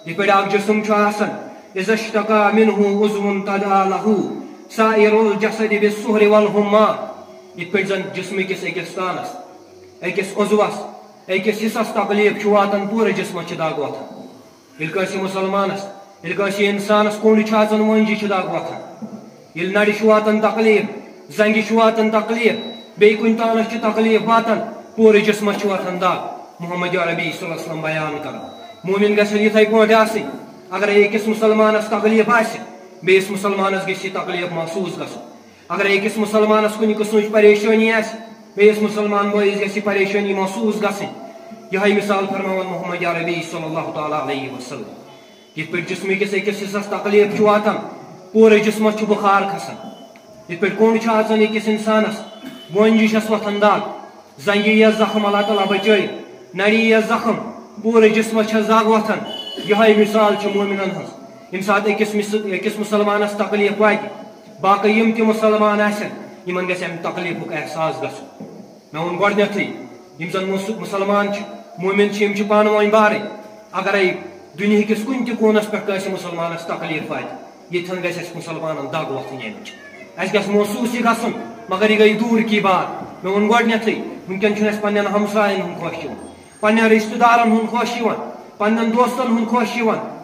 یِتھ پٲٹھۍ اکھ جسم چھُ آسان، اذا اشتکا منہ عضو تداعی لہ سائر الجسد بالسہر والحمہ۔ یِتھ پٲٹھۍ زن جسمہٕ کِس أکِس تانس، أکِس عضوس، أکِس حصس تکلیف چھُ واتان، پوٗرٕ جسمس چھِ دگ وۄتھان۔ ییٚلہِ کٲنٛسہِ مُسلمانس ییٚلہِ کٲنٛسہِ اِنسانَس کوٚنٛڈ چھُ اَژان، مۄنجہِ چھُ دَگ وۄتھان، ییٚلہِ نَرِ چھُ واتان تکلیٖف، زنٛگہِ چھُ واتان تکلیٖف، بیٚیہِ کُنہِ تانَس چھُ تکلیٖف واتان، پوٗرٕ جسمَس چھُ وۄتھان دَگ۔ محمد عربی صلی اللہ علیہ وسلم بیان کران، مومن گژھن یِتھَے پٲٹھۍ آسٕنۍ۔ اگرے أکِس مُسلمانَس تکلیٖف آسہِ، بیٚیِس مُسلمانَس گژھِ یہِ تکلیٖف محسوٗس گژھُن۔ اگرے أکِس مُسلمانَس کُنہِ قٕسمٕچ پریشٲنی آسہِ، بیٚیِس مُسلمان بٲیِس گژھِ یہِ پریشٲنی محسوٗس گژھٕنۍ۔ یِہوٚے مثال فرماوان محمد عربی صلی اللہ تعالیٰ علیہ وسلم۔ یِتھ پٲٹھۍ جسمہٕ کِس أکِس حصس تکلیٖف چھُ واتان، پوٗرٕ جسمس چھُ بُخار کھسان۔ یِتھ پٲٹھۍ کوٚنٛڈ چھُ اژان أکِس انسانس، گونجہِ چھس وۄتھان دگ، زنٛگہِ یِیَس زخم، اللہ تعالیٰ بچٲیِن، نرِ یِیَس زخم، پوٗرٕ جسمس چھس دگ وۄتھان۔ یِہوٚے مثال چھِ مومنن ہٕنٛز۔ ییٚمہِ ساتہٕ أکِس مِس-، أکِس مُسلمانس تکلیٖف واتہِ، باقٕے یِم تہِ مُسلمان آسن، یِمن گژھِ امہِ تکلیٖفُک احساس گژھُن۔ مےٚ ووٚن گۄڈٕنیتھٕے، یِم زن مُس-، مُسلمان چھِ، مومن چھِ، یِم چھِ پانہٕ ؤنۍ بارٕنۍ۔ اگرے دُنیہکِس کُنہِ تہِ کوٗنس پٮ۪ٹھ کٲنٛسہِ مُسلمانس تکلیٖف واتہِ، ییٚتہِ ہن گژھِ اسہِ مُسلمانن دگ وۄتھٕنۍ امِچ۔ اسہِ گژھِ محسوٗس یہِ گژھُن، مگر یہِ گٔیہِ دوٗر کی بات۔ مےٚ ووٚن گۄڈٕنیتھٕے، وٕنکیٚن چھُنہٕ اسہِ پننٮ۪ن ہمساین ہُنٛد خۄش یِوان، پننٮ۪ن رشتہٕ دارن ہُنٛد خۄش یِوان، پننٮ۪ن دوستن ہُنٛد خۄش یِوان۔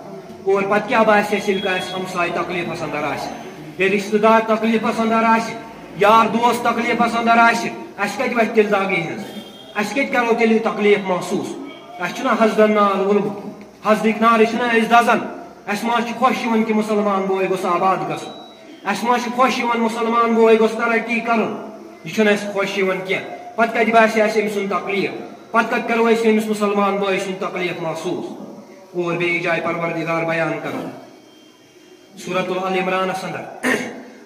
اور پتہٕ کیٛاہ باسہِ اسہِ، ییٚلہِ کانٛہہ اسہِ ہمساے تکلیٖفس اندر آسہِ، ییٚلہِ رشتہٕ دار تکلیٖفس اندر آسہِ، یار دوست تکلیٖفس اندر آسہِ، اسہِ کتہِ وتھِ تیٚلہِ دگ یِہنٛز؟ اسہِ کتہِ کرو تیٚلہِ یہِ تکلیٖف محسوٗس؟ اسہِ چھُنہ حسدن نار ووٚنمُت؟ حسدٕکۍ نارٕ چھِنہ أسۍ دزان؟ اسہِ ما چھُ خۄش یِوان کہِ مُسلمان بوے گوٚژھ آباد گژھُن؟ اسہِ ما چھُ خۄش یِوان مُسلمان بوے گوٚژھ ترقی کرُن؟ یہِ چھُنہٕ اسہِ خۄش یِوان کینٛہہ۔ پتہٕ کتہِ باسہِ اسہِ أمۍ سُنٛد تکلیٖف؟ پتہٕ کتہِ کرو أسۍ أمِس مُسلمان بٲے سُنٛد تکلیٖف محسوٗس؟ اور بیٚیہِ جایہِ پروردگار بیان کران سورۃ آل عمرانس اندر،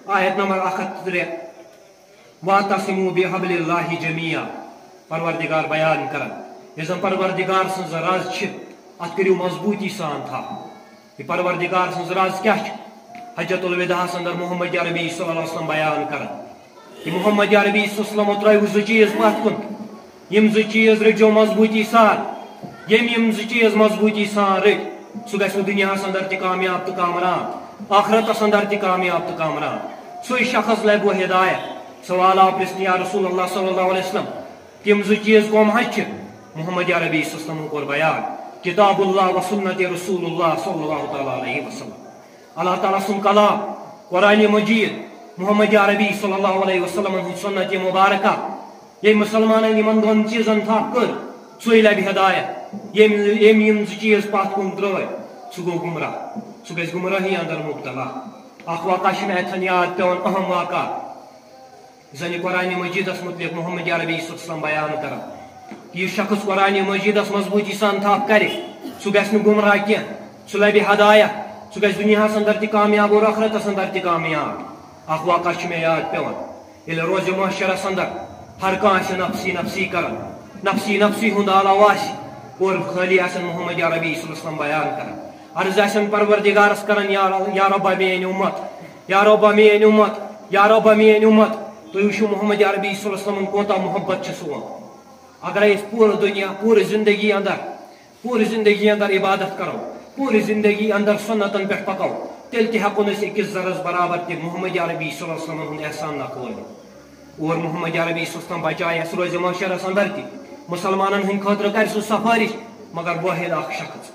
آیت نمبر اکھ ہتھ تہٕ ترٛےٚ، "واعتصموا بحبل اللہ جمیعا"۔ پروردگار بیان کران، یُس زن پروردگار سٕنٛز رز چھِ، اتھ کٔرِو مضبوٗطی سان تھپھ۔ یہِ پروردگار سٕنٛز رز کیٛاہ چھِ؟ حجۃ الوداعس اندر محمد عربی صلی اللہ علیہ وسلم بیان کران، یہِ محمد عربی صلی اللہ علیہ وسلمو ترٲوِو زٕ چیٖز پتھ کُن۔ یِم زٕ چیٖز رٔٹِو مضبوٗطی سان۔ ییٚمۍ یِم زٕ چیٖز مضبوٗطی سان رٔٹۍ، سُہ گژھِ نہٕ دُنیاہَس اندر تہِ کامیاب تہٕ کامران، آخرتَس اندر تہِ کامیاب تہٕ کامران۔ سُے شخص لَبہِ ہدایت۔ سوال آو پرٛژھنہٕ، یا رسول اللہ صلی اللہ علیہ وسلم، تِم زٕ چیٖز کۄم حظ چھِ؟ محمد عربی صلی اللہ علیہ وسلمن کوٚر بیان، کتاب اللہ و سنت رسول اللہ صلی اللہ تعالیٰ علیہ وسلم۔ اللہ تعالیٰ سُنٛد کلام، قرآن مجید، محمد عربی صلی اللہ علیہ وسلمن ہٕنٛز سنت مبارکہ۔ ییٚمۍ مُسلمانن یِمن دۄن چیٖزن تھپھ کٔر، سُے لبہِ ہدایت۔ ییٚمۍ، ییٚمۍ یِم زٕ چیٖز پتھ کُن ترٲے، سُہ گوٚو گمراہ، سُہ گژھِ گمراہی اندر مبتلا۔ اکھ واقعہ چھُ مےٚ اتھن یاد پٮ۪وان، اہم واقعہ، زن یہِ قرآن مجیدس متعلق محمد عربی صلی اللہ علیہ وسلم بیان کران۔ یُس شخص قرآن مجیدس مضبوٗطی سان تھپھ کرِ، سُہ گژھِ نہٕ گمراہ کینٛہہ، سُہ لبہِ ہدایت، سُہ گژھِ دُنیاہس اندر تہِ کامیاب اور ٲخرتس اندر تہِ کامیاب۔ اکھ واقعہ چھُ مےٚ یاد پٮ۪وان، ییٚلہِ روزِ محشرس اندر ہر کانٛہہ آسہِ نفسی نفسی کران، نفسی نفسی ہُنٛد آلو آسہِ، اور خٲلی آسن محمد عربی صلی اللہ علیہ وسلم بیان کران، عرض آسن پروردگارس کران، یا، یا ربا میٲنۍ اُمت، یا ربا میٲنۍ اُمت، یا ربا میٲنۍ اُمت۔ تُہۍ وٕچھِو محمد عربی صلی اللہ علیہ وسلمن کوٗتاہ محبت چھُ سون۔ اگرے أسۍ پوٗرٕ دُنیا، پوٗرٕ زندگی اندر، پوٗرٕ زندگی اندر عبادت کرو، پوٗرٕ زندگی اندر سنتن پٮ۪ٹھ پکو، تیٚلہِ تہِ ہٮ۪کو نہٕ أسۍ أکِس ذرس برابر تہِ محمد عربی صلی اللہ علیہ وسلمن ہُنٛد احسان نکھلٲوِتھ۔ اور محمد عربی صلی اللہ علیہ وسلم بچایہِ اَسہِ روزِ محشرس اندر تہِ، مُسلمانن ہٕنٛدِ خٲطرٕ کرِ سُہ سفٲرِش، مگر وٲحد اکھ شخص،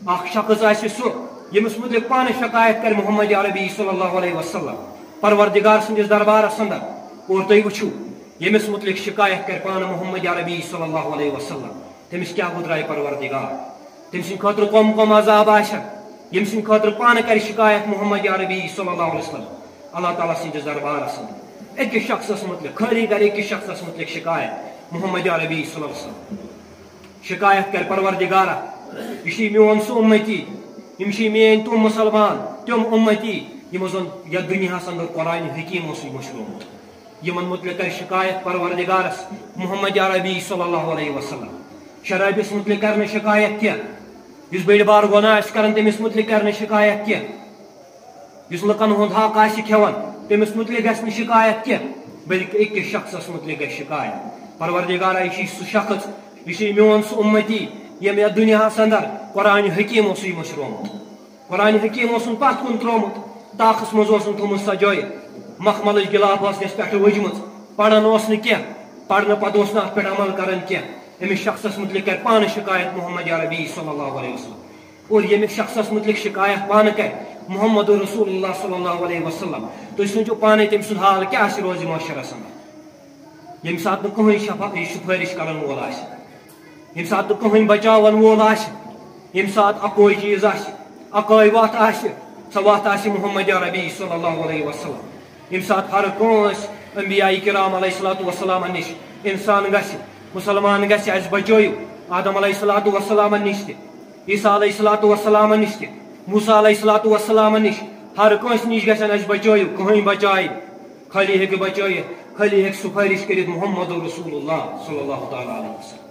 اکھ شخص آسہِ سُہ، ییٚمِس مُتعلق پانہٕ شکایت کرِ محمد عربی صلی اللہ علیہ وسلم پروردگار سٕنٛدِس دربارس اندر۔ اور تُہۍ وٕچھِو، ییٚمِس مُتعلق شکایت کرِ پانہٕ محمد عربی صلی اللہ علیہ وسلم، تٔمِس کیٛاہ گُزرایہِ پروردگار؟ تٔمۍ سٕنٛدِ خٲطرٕ کۄم کۄم عذاب آسن، ییٚمۍ سٕنٛدِ خٲطرٕ پانہٕ کرِ شکایت محمد عربی صلی اللہ علیہ وسلم اللہ تعالیٰ سٕنٛدِس دربارس اندر؟ أکِس شخصس مُتعلق، خٲلی کرِ أکِس شخصس مُتعلق شکایت محمد عربی صلی اللہ علیہ وسلم۔ شکایت کرِ پروردگارا، یہِ چھُ میون سُہ اُمتی، یِم چھِ میٲنۍ تِم مُسلمان، تِم اُمتی، یِمو زن یتھ دُنیاہس اندر قرآن حکیم اوسُے مٔشرومُت۔ یِمن مُتعلق کرِ شکایت پروردگارس محمد عربی صلی اللہ علیہ وسلم۔ شرٲبِس مُتعلق کرِ نہٕ شکایت کینٛہہ، یُس بٔڑۍ بار گۄناہ آسہِ کران، تٔمِس مُتعلق کرِ نہٕ شکایت کینٛہہ۔ یُس لُکن ہُنٛد حق آسہِ کھٮ۪وان، تٔمِس مُتعلق گژھِ نہٕ شِکایت کینٛہہ، بلکہِ أکِس شخصس مُتعلق گژھِ شِکایت۔ پروردگارا، یہِ چھُے سُہ شخص، یہِ چھُے میون سُہ اُمتی، ییٚمۍ یتھ دُنیاہس اندر قرآن حکیم اوسُے مٔشرومُت۔ قرآن حکیم اوسُن پتھ کُن ترومُت، تاخس منٛز اوسُن تھومُت سجٲیِتھ، مخملٕچ گِلاف ٲس نس پٮ۪ٹھٕ ؤجمٕژ، پران اوس نہٕ کینٛہہ، پرنہٕ پتہٕ اوس نہٕ اتھ پٮ۪ٹھ عمل کران کینٛہہ۔ أمِس شخصس مُتعلق کرِ پانہٕ شِکایت محمد عربی صلی اللہ علیہ وسلم۔ اور ییٚمہِ شخصس متعلق شکایت پانہٕ کرِ محمد رسول اللہ صلی اللہ علیہ وسلم، تُہۍ سوٗنٛچِو پانے تٔمۍ سُنٛد حال کیٛاہ آسہِ روزِ محشرس اندر، ییٚمہِ ساتہٕ نہٕ کٕہٕنۍ شفا-، یہِ سفٲرِش کرن وول آسہِ، ییٚمہِ ساتہٕ نہٕ کٕہٕنۍ بچاون وول آسہِ، ییٚمہِ ساتہٕ اکوے چیٖز آسہِ، اکٲے وتھ آسہِ، سۄ وتھ آسہِ محمد عربی صلی اللہ علیہ وسلم۔ ییٚمہِ ساتہٕ ہر کٲنٛسہِ انبیاء کرام علیہ الصلوۃ والسلامن نِش انسان گژھِ، مسلمان گژھِ، اسہِ بچٲیِو آدم علیہ الصلوۃ والسلامن نِش تہِ، عیسیٰ علیہ الصلوۃ والسلامن نِش تہِ، موسیٰ علیہ الصلوۃ والسلامن نِش، ہر کٲنٛسہِ نِش گژھن اسہِ بچٲیِو، کٕہٕنۍ بچایہِ، خٲلی ہیٚکہِ بچٲیِتھ، خٲلی ہیٚکہِ سفٲرِش کٔرِتھ محمد رسول اللہ صلی اللہ تعالیٰ علیہ وسلم۔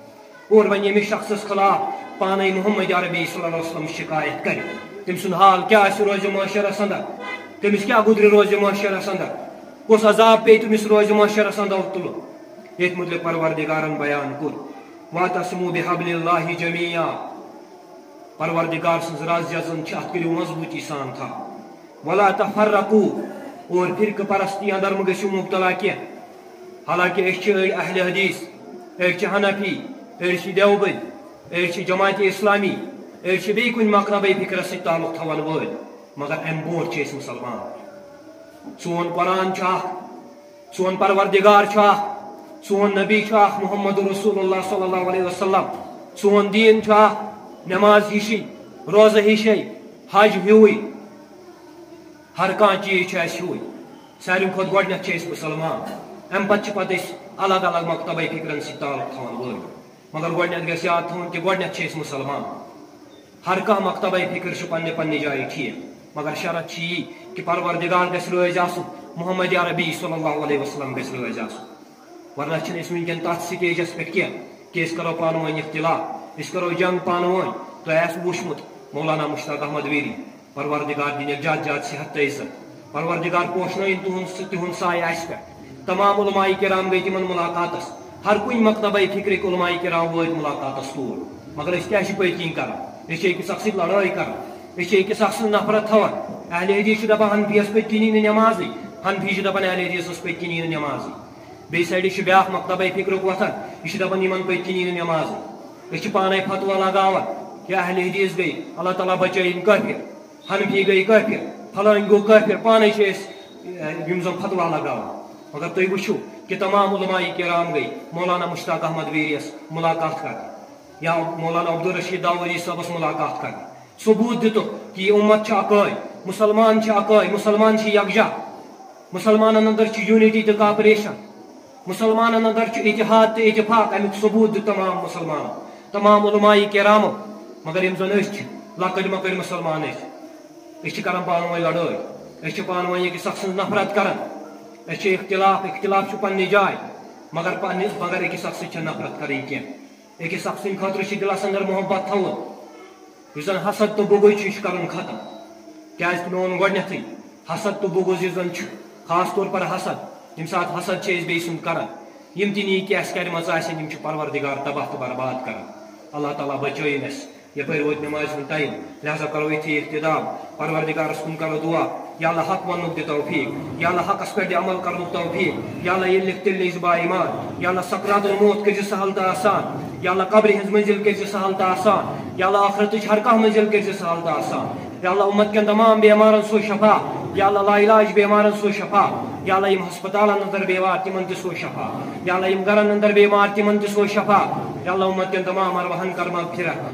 اور وۄنۍ ییٚمِس شخصس خلاف پانے محمد عربی صلی اللہ علیہ وسلم شکایت کرِ، تٔمۍ سُنٛد حال کیٛاہ آسہِ روزِ محشرس اندر، تٔمِس کیٛاہ گُزرِ روزِ محشرس اندر، کُس عذاب پیٚیہِ تٔمِس روزِ محشرس اندر تُلُن، ییٚتھۍ مُتعلق پروردگارن بیان کوٚر، "واعتصموا بحبل اللہ جمیعا"۔ پروردگار سٕنٛز رز یۄس زن چھِ، اتھ کٔرِو مضبوٗطی سان تھاو۔ "ولا تفرقوا"، اور فرقہٕ پرستی اندر مہٕ گٔژھِو مبتلا کینٛہہ۔ حالانکہ أسۍ چھِ أڑۍ اہل حدیث، أڑۍ چھِ حنفی، أڑۍ چھِ دیوبند، أڑۍ چھِ جماعت اسلامی، أڑۍ چھِ بیٚیہِ کُنہِ مکتبے فکرس سۭتۍ تعلق تھاون وٲلۍ، مگر امہِ برونٛٹھ چھِ أسۍ مسلمان۔ سون قرآن چھُ اکھ، سون پروردگار چھُ اکھ، سون نبی چھُ اکھ محمد رسول اللہ صلی اللہ علیہ وسلم، سون دین چھُ اکھ، نماز ہِشی، روزٕ ہِشے، حج ہیوٗے، ہر کانٛہہ چیٖز چھُ اَسہِ ہیوٗے۔ ساروی کھۄتہٕ گۄڈٕنٮ۪تھ چھِ أسۍ مُسلمان، اَمہِ پتہٕ چھِ پتہٕ أسۍ الگ الگ مکتبے فکرن سۭتۍ تعلق تھاوان وٲلۍ۔ مگر گۄڈٕنٮ۪تھ گژھِ یاد تھاوُن کہِ گۄڈٕنٮ۪تھ چھِ أسۍ مُسلمان۔ ہر کانٛہہ مکتبے فکر چھُ پننہِ پننہِ جایہِ ٹھیٖک، مگر شرط چھِ یی کہِ پروردگار گژھِ رٲضۍ آسُن، محمد عربی صلی اللہ علیہ وسلم گژھِ رٲضۍ آسُن۔ ورنہ چھِنہٕ أسۍ وٕنکٮ۪ن تَتھ سٹیجَس پٮ۪ٹھ کینٛہہ کہِ أسۍ کَرو پانہٕ ؤنۍ اختلاف، أسۍ کَرو جنگ پانہٕ ؤنۍ۔ تۄہہِ آسہِ وٕچھمُت مولانا مشتاق احمد ویری، پروردگار دِنٮ۪کھ زیادٕ زیادٕ صحت تہٕ عزت۔ پروردگار پوشنٲیِن تُہُنٛد سُہ، تِہُنٛد سایہِ اَسہِ پٮ۪ٹھ۔ تمام علماء کرام گٔے تِمن ملاقاتس، ہر کُنہِ مکتبہ فکرٕکۍ علماء کرام وٲتۍ ملاقاتس تور۔ مگر أسۍ کیٛاہ چھِ پٔتۍ کِنۍ کران؟ أسۍ چھِ أکِس اکھ سۭتۍ لڑٲے کران، أسۍ چھِ أکِس اکھ سٕنٛز نفرت تھاوان۔ اہل حدیث چھِ دپان حنفیس پٔتۍ کِنی نہٕ نمازٕے، حنفی چھِ دپان اہل حدیثس پٔتۍ کِنی نہٕ نمازٕے۔ بیٚیہِ سایڈٕ چھُ بیٛاکھ مکتبہ فکرُک وۄتھان، یہِ چھُ دپان یِمن پٔتۍ کِنی نہٕ نمازٕے۔ أسۍ چھِ پانے فتوا لگاوان کہِ اہل حدیث گٔے، اللہ تعالیٰ بچٲیِن کٲفر، حنفی گٔے کٲفر، فلٲنۍ گوٚو کٲفر، پانے چھِ أسۍ، اے، یِم زن فتوا لگاوان۔ مگر تُہۍ وٕچھِو کہِ تمام علماء کرام گٔے مولانا مشتاق احمد ویریس ملاقات کرنہِ یا مولانا عبدالرشید داوودی صٲبس ملاقات کرنہِ۔ ثبوت دِتُکھ کہِ یہِ اُمت چھِ اکٲے، مُسلمان چھِ اکٲے، مُسلمان چھِ یکجا، مُسلمانن اندر چھِ یوٗنٹی تہٕ کاپریشن، مُسلمانن اندر چھُ اتحاد تہٕ اتفاق۔ امیُک ثبوت دیُت تمام مُسلمانن، تمام علماء کرامو۔ مگر یِم زن أسۍ چھِ لۄکٕٹۍ مۄکٕٹۍ مُسلمان، أسۍ، أسۍ چھِ کران پانہٕ ؤنۍ لڑٲے، أسۍ چھِ پانہٕ ؤنۍ أکِس اکھ سٕنٛز نفرت کران، أسۍ چھِ اختلاف، اختلاف چھُ پننہِ جایہِ، مگر پننہِ، مگر أکِس اکھ سۭتۍ چھِ نفرت کرٕنۍ کینٛہہ۔ أکِس اکھ سٕنٛدِ خٲطرٕ چھِ دِلس اندر محبت تھاوُن۔ یُس زن حسد تہٕ بغض چھُ، یہِ چھُ کرُن ختم۔ کیازِ کہِ مےٚ ووٚن گۄڈٕنیتھٕے، حسد تہٕ بغض یُس زن چھُ، خاص طور پر حسد، ییٚمہِ ساتہٕ حسد چھِ أسۍ بیٚیہِ سُنٛد کران، یِم تہِ نیکی اَسہِ کرِمَژٕ آسن، یِم چھِ پروردگار تباہ تہٕ برباد کران۔ اللہ تعالیٰ بچٲیِن اَسہِ۔ یپٲرۍ ووت نمازِ ہُنٛد ٹایم، لہذا کرو ییٚتھی اختتام۔ پروردگارس کُن کرو دعا، یا اللہ حق وننُک دِ توفیق، یا اللہ حقس پٮ۪ٹھ دِ عمل کرنُک توفیق، یا اللہ ییٚلہِ نِکھ تیٚلہِ نِکھ زِ با ایمان، یا اللہ سکرات الموت کٔرۍ زِ سہل تہٕ آسان، یا اللہ قبرِ ہٕنٛز منزل کٔرۍ زِ سہل تہٕ آسان، یا اللہ آخرتٕچ ہر کانٛہہ منزل کٔرۍ زِ سہل تہٕ آسان، یا اللہ اُمت کٮ۪ن تمام بیمارن سوز شفا، یا اللہ لا علاج بیمارن سوز شفا، یا اللہ یِم ہسپتالن اندر بیمار تِمن تہِ سوز شفا، یا اللہ یِم گرن اندر بیمار تِمن تہِ سوز شفا، یا اللہ اُمت کٮ۪ن تمام ارواحن کر مغفرت۔